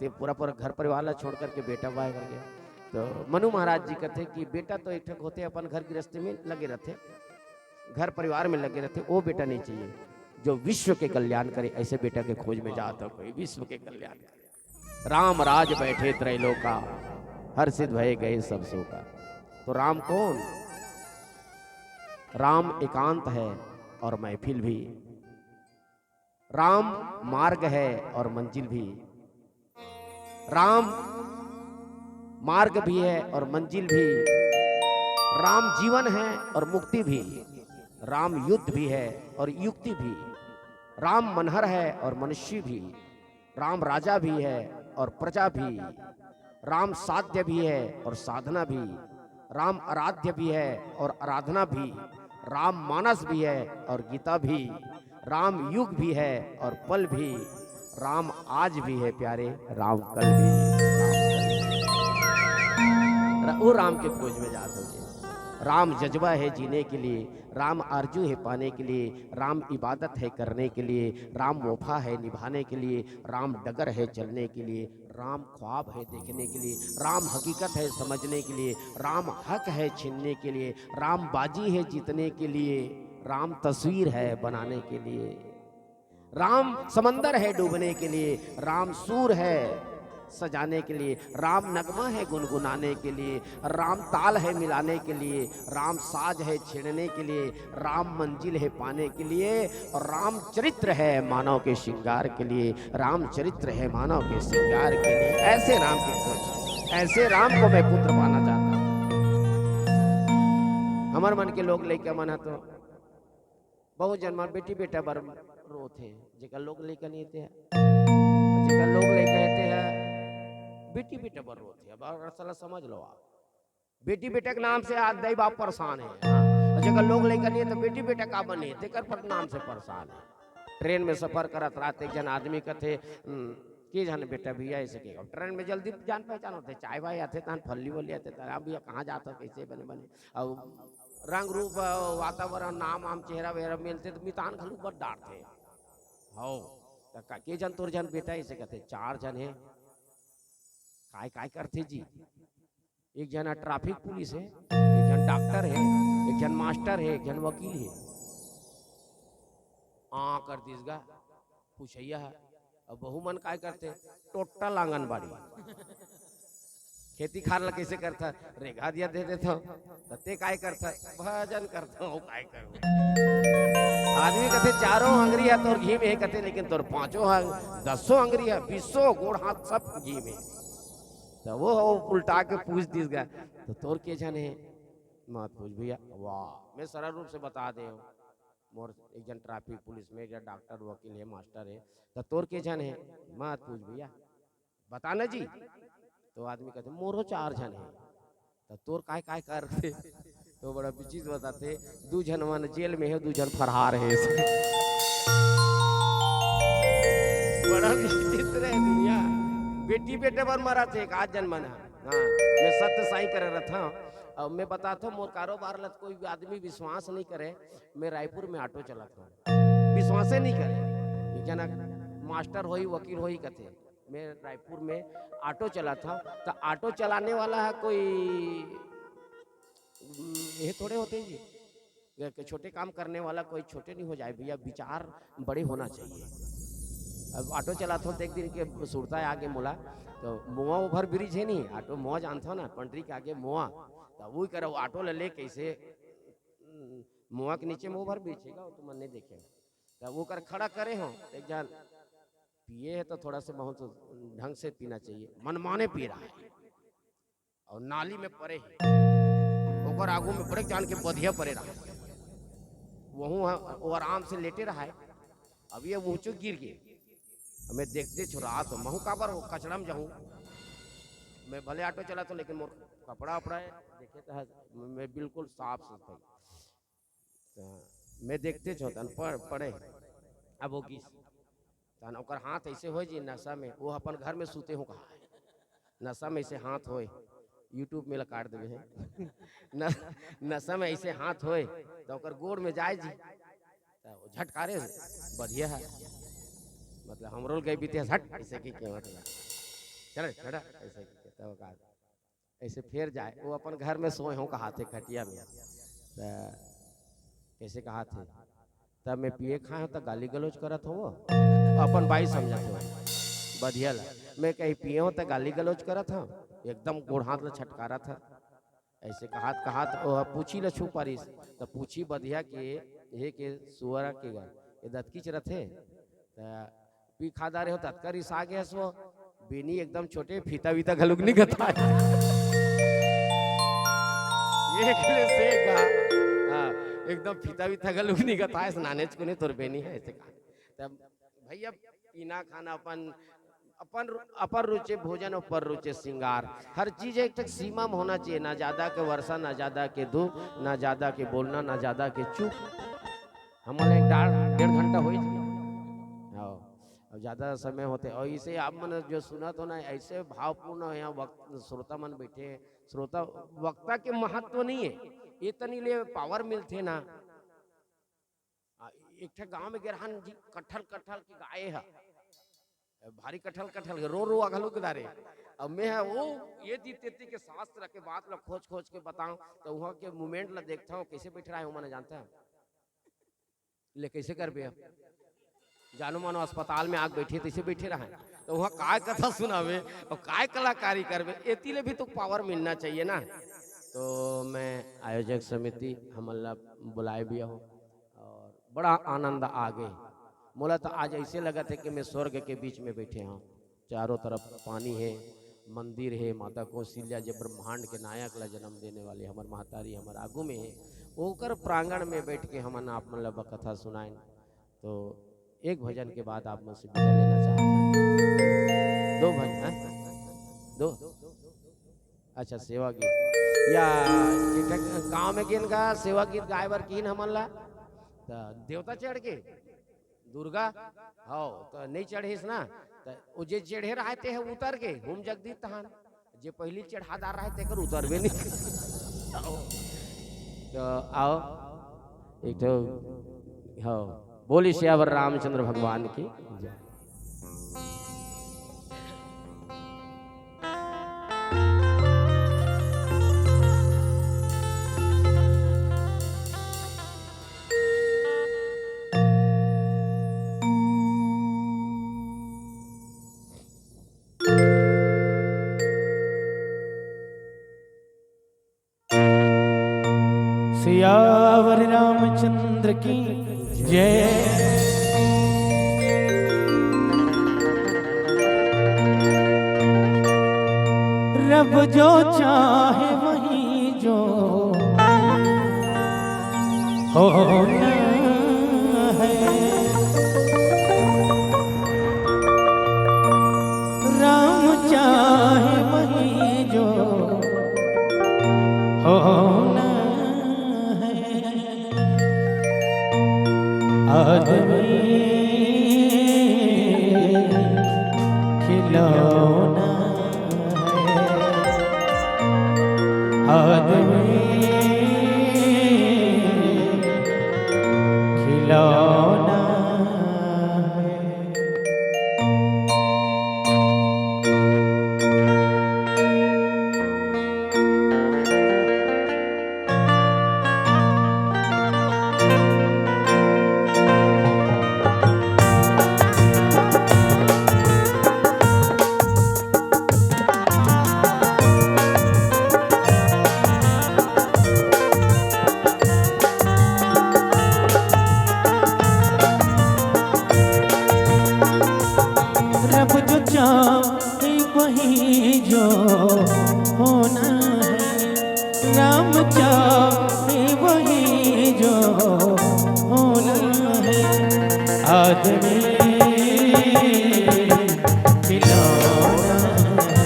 ते पूरा पूरा घर परिवार ला छोड़ करके बेटा पाए करके।" तो मनु महाराज जी कहते कि बेटा तो एक ठक होते अपन घर गृहस्थी में लगे रहते, घर परिवार में लगे रहते, वो बेटा नहीं चाहिए। जो विश्व के कल्याण करे, ऐसे बेटा के खोज में जात हो कोई, विश्व के कल्याण करे। राम राज बैठे त्रैलोका, हर्षित भए गए सब शोका। तो राम कौन? राम एकांत है और महफिल भी। राम मार्ग है और मंजिल भी। राम मार्ग भी है और मंजिल भी। राम जीवन है और मुक्ति भी। राम युद्ध भी है और युक्ति भी। राम मनहर है और मनुष्य भी। राम राजा भी है और प्रजा भी। राम साध्य भी है और साधना भी। राम आराध्य भी है और आराधना भी। राम मानस भी है और गीता भी। राम युग भी है और पल भी। राम आज भी है प्यारे, राम कल भी। राम कल भी। रा-, वो राम के खोज में जात होगे। राम जज्बा है जीने के लिए, राम आरजू है पाने के लिए, राम इबादत है करने के लिए, राम वफा है निभाने के लिए, राम डगर है चलने के लिए, राम ख्वाब है देखने के लिए, राम हकीकत है समझने के लिए, राम हक है छीनने के लिए, राम बाजी है जीतने के लिए, राम तस्वीर है बनाने के लिए। राम समंदर है डूबने के लिए, राम सूर है सजाने के लिए, राम नगमा है गुनगुनाने के लिए, राम ताल है मिलाने के लिए, राम साज है छेड़ने के लिए, राम मंजिल है पाने के लिए, और राम चरित्र है मानव के श्रृंगार के लिए। राम चरित्र है मानव के श्रृंगार के लिए। ऐसे राम की खोज, ऐसे राम को मैं पुत्र पाना चाहता हूँ। हमर मन के लोग लइका मन ह तो बहुत जन मन बेटी बेटा बर रोथे, जेकर लोग लइका नहीं ते ह, जेकर लोग लइका हे ते ह बेटी बेटा बर रोथे। अब अगर साला समझ लो आप, बेटी बेटा के नाम से आज दाई बाप परेशान है। हाँ, और जेकर लोग लइका नहीं है तो बेटी बेटा का बने, तेकर पर नाम से परेशान है। ट्रेन में सफर करत रात एक जन आदमी कथे, "हम्म, के जाने बेटा भैया ऐसे के।" अब ट्रेन में जल्दी जान पहचान होते, चाय वाय आथे तहन फल्ली वल्ली आथे, "तहन भैया कहाँ जात हो, कैसे बने बने?" अब रंग रूप, वातावरण, नाम आम, चेहरा वेहरा मिलते तो मितान घलू बड़ डांटथे। "हौ, त का, के जन तोर जन बेटा?" ऐसे कथे, "चार जन हे।" "काय काय करथे जी?" "एक जना ट्रैफिक पुलिस हे, एक झन डॉक्टर हे, एक झन मास्टर हे, एक झन वकील हे।" आ कर दिस गा पूछैया हे। अब बहू मन काय करथे? टोटल आंगनबाड़ी, खेती खार ला कैसे करथा? रेघा दिया दे देथव। त ते काय करथा? भजन करथव, काय करबे? आदमी कथे, "चारों अंगरी हे तोर घी में हे," कथे, "लेकिन तोर पांचों अंग, दसों अंगरी हे, बीसों गोड़ हाथ सब घी में।" त वो हो उल्टा के पूछ दिस गा, "त तोर के झन हे?" "मत पूछ भैया।" "वाह, मैं सरल रूप से बता दे हूँ, मोर एक जन ट्रैफिक पुलिस में, एक जन डॉक्टर, वकील हे, मास्टर हे, त तोर के झन हे?" "मत पूछ भैया।" "बता ना जी।" तो आदमी कथे, "मोरो चार झन हे।" "त तोर काय काय करथे?" तो बड़ा विचित्र बताथे, "दू झन मन जेल में हे, दू झन फरार हे।" बड़ा विचित्र हे दुनिया। बेटी बेटा बर मरत हे, एक आध झन मन ह। हाँ, मैं सत्य साई करे रथव। अब मैं बताथव, मोर कारोबार ला कोई आदमी विश्वास नहीं करे। मैं रायपुर में ऑटो चलाथव, विश्वासे नहीं करे। एक जना मास्टर होई, वकील होई कथे। मैं रायपुर में ऑटो चलाथव, त ऑटो चलाने वाला ह कोई, हम्म, ये थोड़े होथे जी, ये कि छोटे काम करने वाला कोई छोटे नहीं हो जाए भैया, विचार बड़े होना चाहिए। अब ऑटो चलाथव त एक दिन के सुरता आगे मोला, त मोवा ओवर ब्रिज हे नहीं, ऑटो मोवा जानथव ना, पंडरी के आगे मोवा, त वो करे ऑटो ले ले कैसे, हम्म, मोवा के नीचे में ओवर ब्रिज हे गा, वो तुमन नहीं देखे हो। त वो कर खड़ा करे हो, एक झन पिए हे त थोड़ा से बहुत ढंग से पीना चाहिए, मनमाने पी रहा है। और नाली में परे हे, ओकर आगू में बड़े जान के बधिया परे रहा। वहू ह-, वो आराम से लेटे रहा है। अब ये मुँहचो गिर गे। अब मैं देखते छो रात हो, महू काबर हो कचड़ा में जाऊँ। मैं भले ऑटो चलाथव, लेकिन मोर कपड़ा उपड़ा हे, देखे त ह, मैं बिल्कुल साफ सुथरा। त मैं देखते छो, तहन पड़-, पड़े। अब वो गिस। तहन ओकर हाथ ऐसे होय जी नशा में, वो अपन घर में सूते हो कहा है। नशा में ऐसे हाथ होय, YouTube में ला काट देबे हे। न-, नशा में ऐसे हाथ होय, त ओकर गोड़ में जाय जी। त वो झटकारे, बधिया हे। मतलब, हमरो ल गई बीते, "हट", ऐसे की के, मतलब, "चल, चल", ऐसे की के, तब का ऐसे फेर जाय, वो अपन घर में सोय हो कहाथे खटिया में। त कैसे कहाथे? "तब मैं पिए खाए हो त गाली गलौज करत हो वो?" अपन बाई समझत हो, बधिया ला। "मैं कहीं पिए हो त गाली गलौज करत हो?" एकदम गोड़ हाथ ला छटकारत हे। ऐसे कहात कहात वो पूछी ला छू पारिस, त पूछी बधिया के, "हे के सुअरा के गा, ये दतकीच रथे?" त पी खा डारे हो, ततका रिसा गे हस वो। बेनी एकदम छोटे, फीता वीता घलुक नहीं गथाए। ये खेले से गा। हाँ, एकदम फीता वीता घलुक नहीं गथाए, नानेच कुने तोर बेनी हे, ऐसे कहा। तब भैया, पीना खाना अपन, अपन रु-, अपर रुचे भोजन और पर रुचे श्रृंगार। हर चीज एक तक सीमा में होना चाहिए, ना ज्यादा के वर्षा, ना ज्यादा के धूप, ना ज्यादा के बोलना, ना ज्यादा के चुप। हमन एक डाढ़ डेढ़ घंटा होई जी। हाँ, अब ज्यादा समय होथे। और इसे आप मन जो सुनत हो ना, ऐसे भावपूर्ण हो, यहाँ वक्त, श्रोता मन बैठे हैं। श्रोता, वक्ता के महत्व नहीं है, ये तनी ले पावर मिलथे ना। आ, एक ठे गांव में गे रहन जी, कटहल, कटहल के गाय है, भारी कटहल, कटहल के रो रो घलो के डारे। अब मैं ह वो ये दी तेती के शास्त्र के बात ला खोज खोज के बताऊं, तो वहां के मूवमेंट ला देखता हूँ, कैसे बैठ रहा है, वो मैंने जानता है। ले कैसे करबे अब? जानो मानो अस्पताल में आके बैठे, तइसे बैठे रहय, त उहाँ काय कथा सुनाबे अउ काय कलाकारी करबे, एती ले भी तो पावर मिलना चाहिए ना। तो मैं आयोजक समिति हमन ला बुलाए भी हूँ अउ बड़ा आनंद आ गे। मोला तो आज अइसे लगत हे कि मैं स्वर्ग के बीच में बैठे हूँ। चारों तरफ पानी हे, मंदिर हे, माता कौशल्या जे ब्रह्मांड के नायक ला जन्म देने वाली हमर महतारी हमर आगू में हे, ओकर प्रांगण में बैठ के हमन आप मन ला कथा सुनाएन। तो एक भजन के बाद आप मन से विदा लेना चाहत हन। दो भजन, हैं? दो? अच्छा, सेवा गीत। या, एक ठक गाँव में गेन गा, सेवा गीत गाए बर कीन हमन ला। त देवता चढ़ के, दुर्गा, हव, त नइ चढ़िस ना, त ओ जे चढ़े रहय, ते ह उतर गे, हुम जगदीश तहान। जे पहिली चढ़ादार रहय, तेकर उतरबे नइ। त आओ, एक ठो, हव, बोली सियावर रामचंद्र भगवान की जय। सियावर रामचंद्र की जय। रब जो चाहे वही जो होना है। राम चाहे वही जो होना है। आदमी खिलौना है। आदमी खिलौना है। रब जो चाहे वही जो होना है, राम चाहे वही जो होना है। आदमी खिलौना है,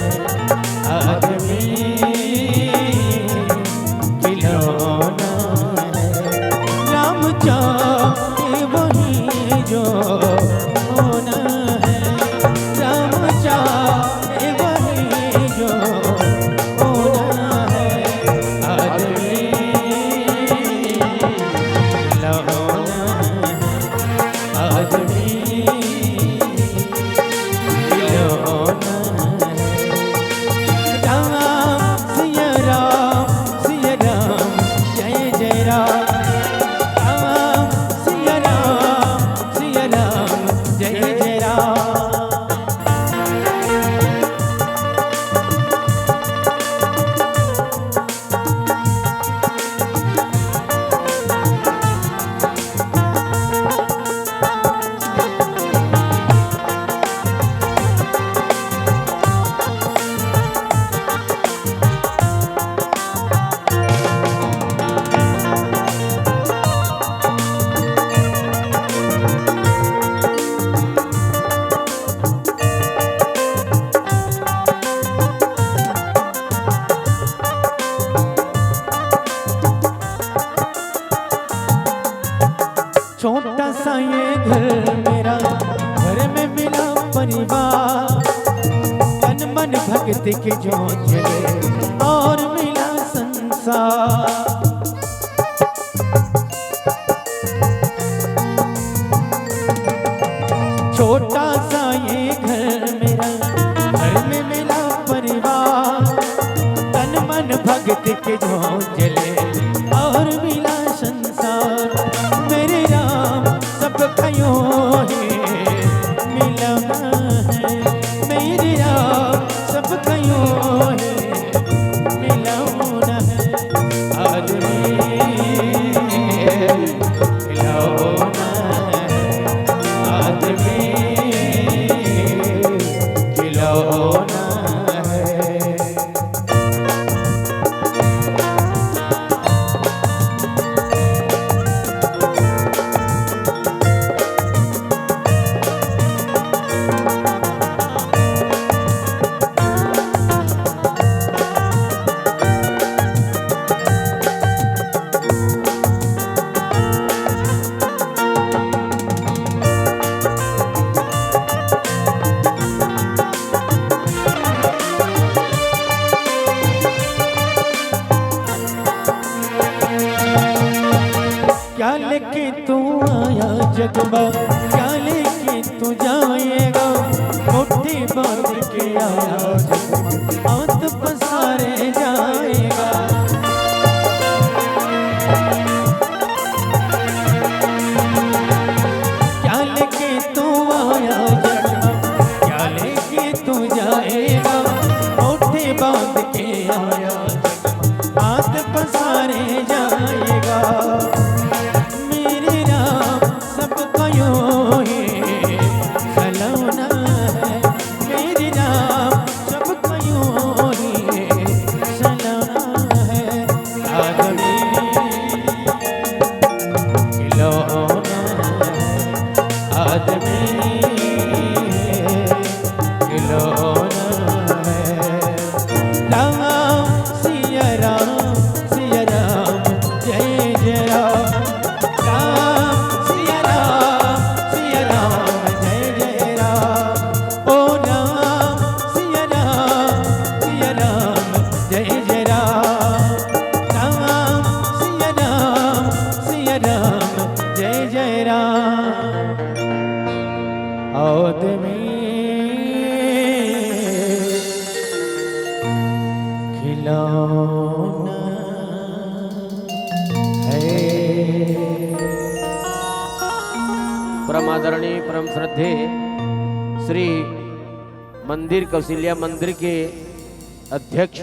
आदमी खिलौना है। राम चाहे वही जो होना है, राम चाहे वही जो होना है। आदमी खिलौना है, आदमी खिलौना है। राम सिया राम, सिया राम, जय जय राम। राम सिया राम, सिया राम, जय जय राम। छोटा सा ये घर मेरा, घर में मिला परिवार, तन मन भक्ति की जोत जले और मिला संसार। छोटा सा ये घर मेरा, घर में मिला परिवार, तन मन भक्ति के जोत जले और मिला संसार। मेरे राम सब कयो है, जगमा क्या लेके तू जाएगा, मुट्ठी बांध के आया जगमा, हाथ पसारे जाएगा। क्या लेके तू आया जगमा, क्या लेके तू जाएगा, मुट्ठी बांध के आया जगमा, हाथ पसारे जाएगा। मेरे राम सबका यूं ही सलोना है, मेरे राम सबका यूं ही सलोना है। आदमी खिलौना है, आदमी खिलौना है। राम सिया राम, सिया राम, जय जय राम। राम सिया राम, सिया राम, जय जय राम। ओ राम सिया राम, सिया राम, जय जय राम। राम सिया राम, सिया राम, जय जय राम। आदमी खिलौना है। परम आदरणीय, परम श्रद्धेय श्री मंदिर, कौशल्या मंदिर के अध्यक्ष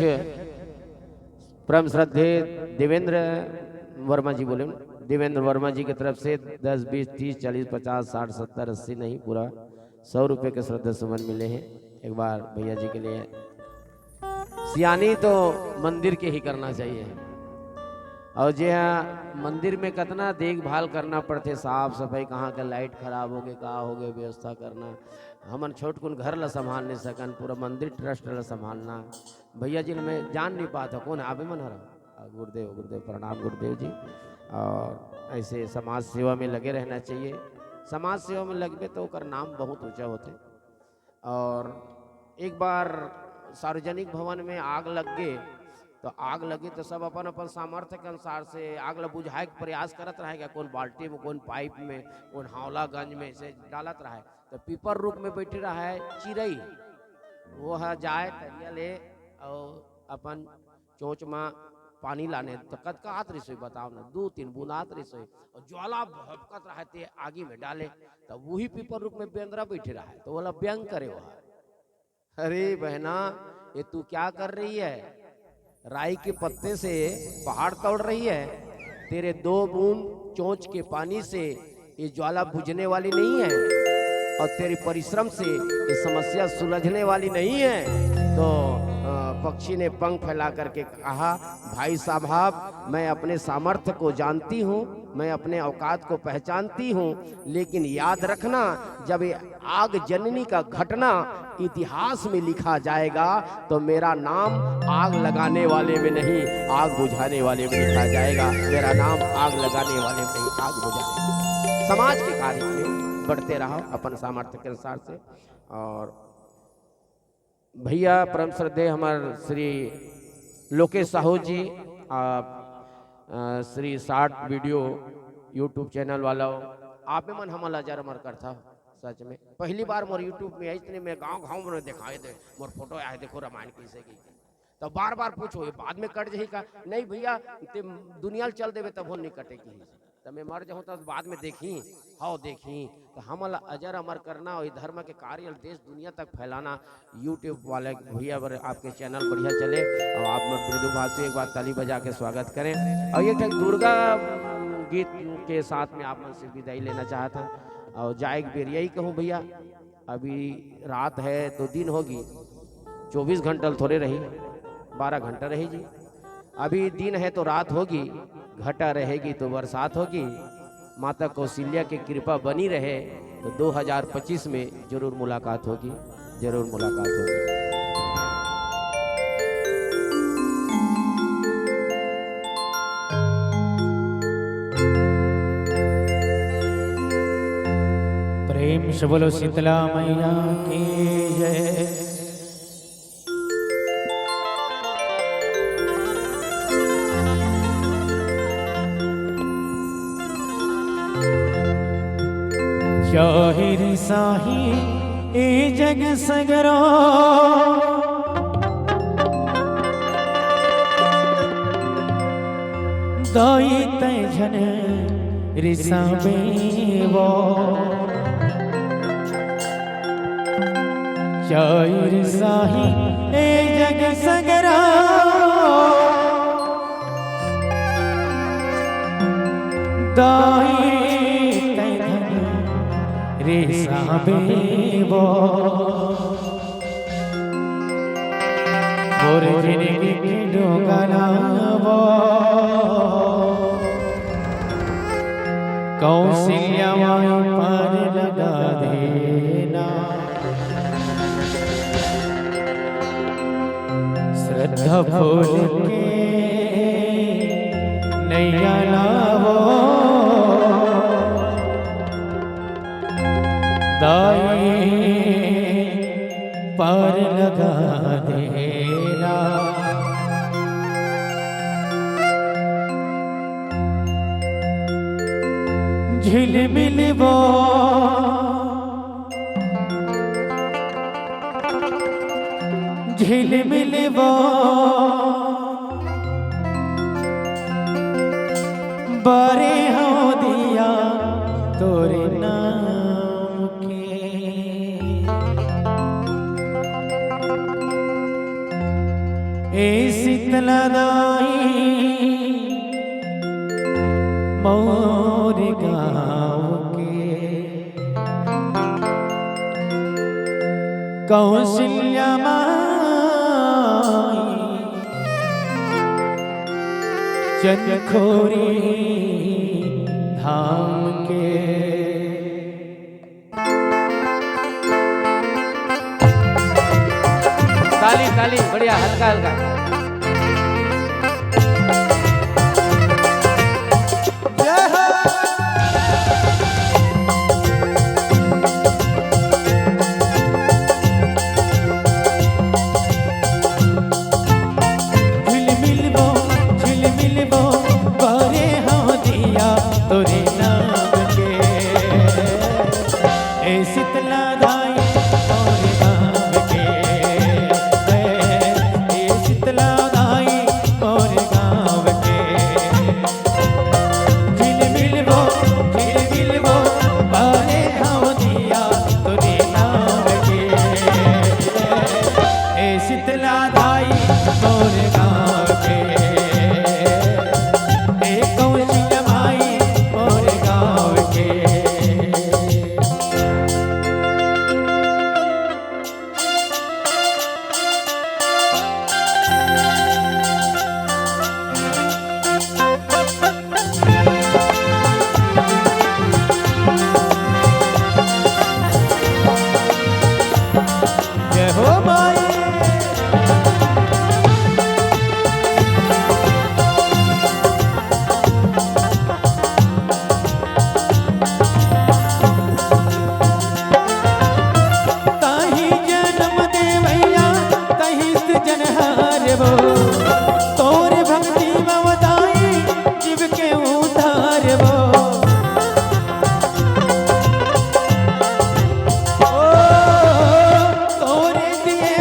परम श्रद्धेय देवेंद्र वर्मा जी, बोले देवेंद्र वर्मा जी की तरफ से दस, बीस, तीस, चालीस, पचास, साठ, सत्तर, अस्सी नहीं, पूरा सौ रुपये के श्रद्धा सुमन मिले हैं। एक बार भैया जी के लिए। सियानी तो मंदिर के ही करना चाहिए। और जे हा मंदिर में कितना देखभाल करना पड़थे, साफ सफाई, कहाँ के लाइट खराब हो गए, का हो गए, व्यवस्था करना। हमन छोटकुन घर ला संभाल नहीं सकन, पूरा मंदिर ट्रस्ट ला संभालना। भैया जी, मैं जान नहीं पाता कौन आबे मन हरा। आ, गुरुदेव, गुरुदेव, प्रणाम गुरुदेव जी। और ऐसे समाज सेवा में लगे रहना चाहिए। समाज सेवा में लगबे तो ओकर नाम बहुत ऊंचा होथे। और एक बार सार्वजनिक भवन में आग लग गे, तो आग लगे तो सब अपन अपन सामर्थ्य के अनुसार से आग ला बुझाए के प्रयास करत रहेगा, कौन बाल्टी में, कौन पाइप में, कौन हौलागंज में से डालत रहे। तो पीपर रुख में बैठे रहे चिरई, वो ह जाए तरिया ले और अपन चोंच म पानी लाने, तो कतका आत रहिस होही, बताओ ना, दू तीन बूंद आत रहिस होही, और ज्वाला भभकत रहे ते आगी में डाले, तब वही पीपर रुख में बेंदरा बैठे रहे, तो ओला व्यंग करे वह, "अरे बहना, ये तू क्या कर रही है? राई के पत्ते से पहाड़ तोड़ रही है? तेरे दो बूंद चोंच के पानी से ये ज्वाला बुझने वाली नहीं है और तेरे परिश्रम से ये समस्या सुलझने वाली नहीं है।" तो अ, पक्षी ने पंख फैला करके कहा, "भाई साहब, मैं अपने सामर्थ्य को जानती हूँ, मैं अपने औकात को पहचानती हूँ, लेकिन याद रखना, जब ये आग जननी का घटना इतिहास में लिखा जाएगा, तो मेरा नाम आग लगाने वाले में नहीं, आग बुझाने वाले में लिखा जाएगा। मेरा नाम आग लगाने वाले में नहीं, आग बुझाने।" समाज के कार्य में बढ़ते रहो अपन सामर्थ्य के अनुसार से। और भैया परम श्रद्धेय हमार श्री लोकेश साहू जी, आप, अ, श्री साठ वीडियो YouTube चैनल वाला हो, आप में मन हमला अजर अमर करथा। सच में पहली बार मोर YouTube में आइस, इतने में गांव गांव में दिखाई दे, मोर फोटो आए, देखो रामायण कैसे की। तो बार बार पूछो, ये बाद में कट जाही का? नहीं भैया, ते दुनिया ल चल देवे तब हो नहीं कटे की। तब मैं मर जाऊँ तब बाद में देखी, हाव देखी। तो हमला अजर अमर करना और ये धर्म के कार्य ल देश दुनिया तक फैलाना। YouTube वाले भैया बर आपके चैनल बढ़िया चले और आप मन मृदुभाषी एक बार ताली बजा के स्वागत करें। और एक ठन दुर्गा गीत के साथ में आप मन से विदाई लेना चाहत हन और जाए के बेरिया ही कहूँ भैया, अभी रात है तो दिन होगी, चौबीस घंटा ल थोड़े रही, बारह घंटा रही जी। अभी दिन है तो रात होगी, घटा रहेगी तो बरसात होगी। माता कौशल्या की कृपा बनी रहे तो दो हज़ार पच्चीस में जरूर मुलाकात होगी, जरूर मुलाकात होगी। प्रेम से बोलो शीतला मैया की जय। साही ए जग सगरो, दाई तै झन रिसाबे वो। चाइर साही ए जग सगरो, दाई तै धन रिसाबे वो। मोर जिनगी के डोंगा ला वो, कौशल्या माई पार लगा देना। श्रद्धा फूल के नैया ला वो, दाई पार लगा देना। झिलमिल वो, झिलमिल वो, बरे हो दिया तोरे नाम के। ए शीतला दाई मोर गाँव के, कौशल्या माई चंदखोरी धाम के। ताली, ताली, बढ़िया, हल्का, हल्का। जय हो। झिलमिल वो, झिलमिल वो, बरे हो दिया तोरे नाम के। ए शीतला दाई मोर गाँव के, ए, ए शीतला दाई मोर गाँव के। झिलमिल वो, झिलमिल वो, बरे हो दिया तोरे नाम के। ए शीतला दाई मोर गाँव के, ए कौशल्या माई मोर गाँव के। जय हो माई। ताही जनम देवैया, तही से जनहार वो। तोर भक्ति में वो दाई, जीव के उद्धार वो। ओ, तोरे दिए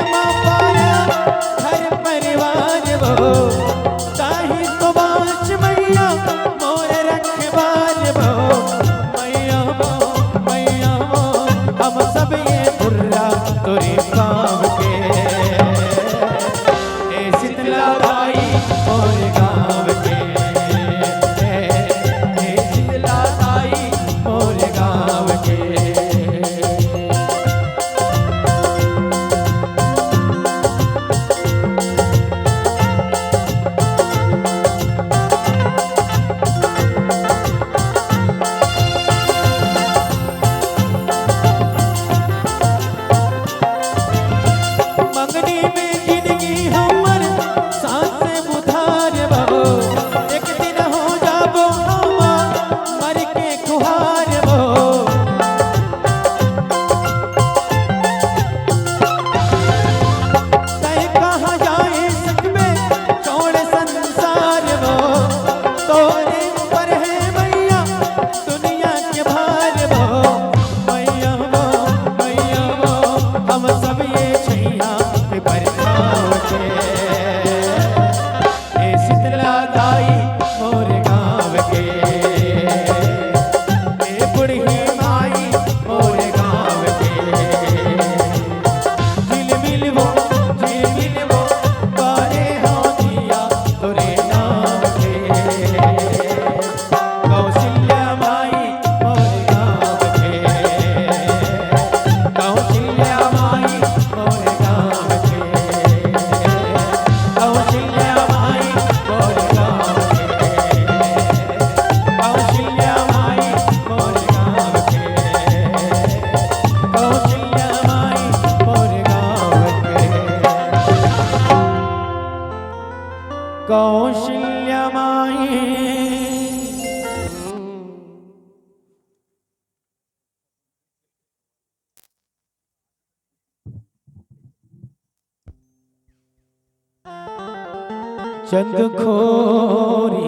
चंदखोरी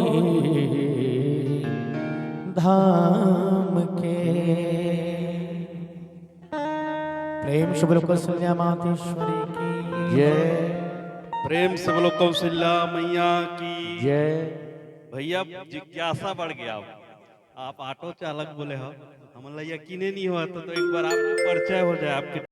धाम के। प्रेम से बोलो कौशल्या मातेश्वरी की जय। प्रेम से बोलो कौशल्या मैया की जय। भैया, जिज्ञासा बढ़ गया। आप ऑटो चालक बोले हो, हमन ला यकीने नहीं हुआ, तो, तो एक बार आपको परिचय हो जाए आपके।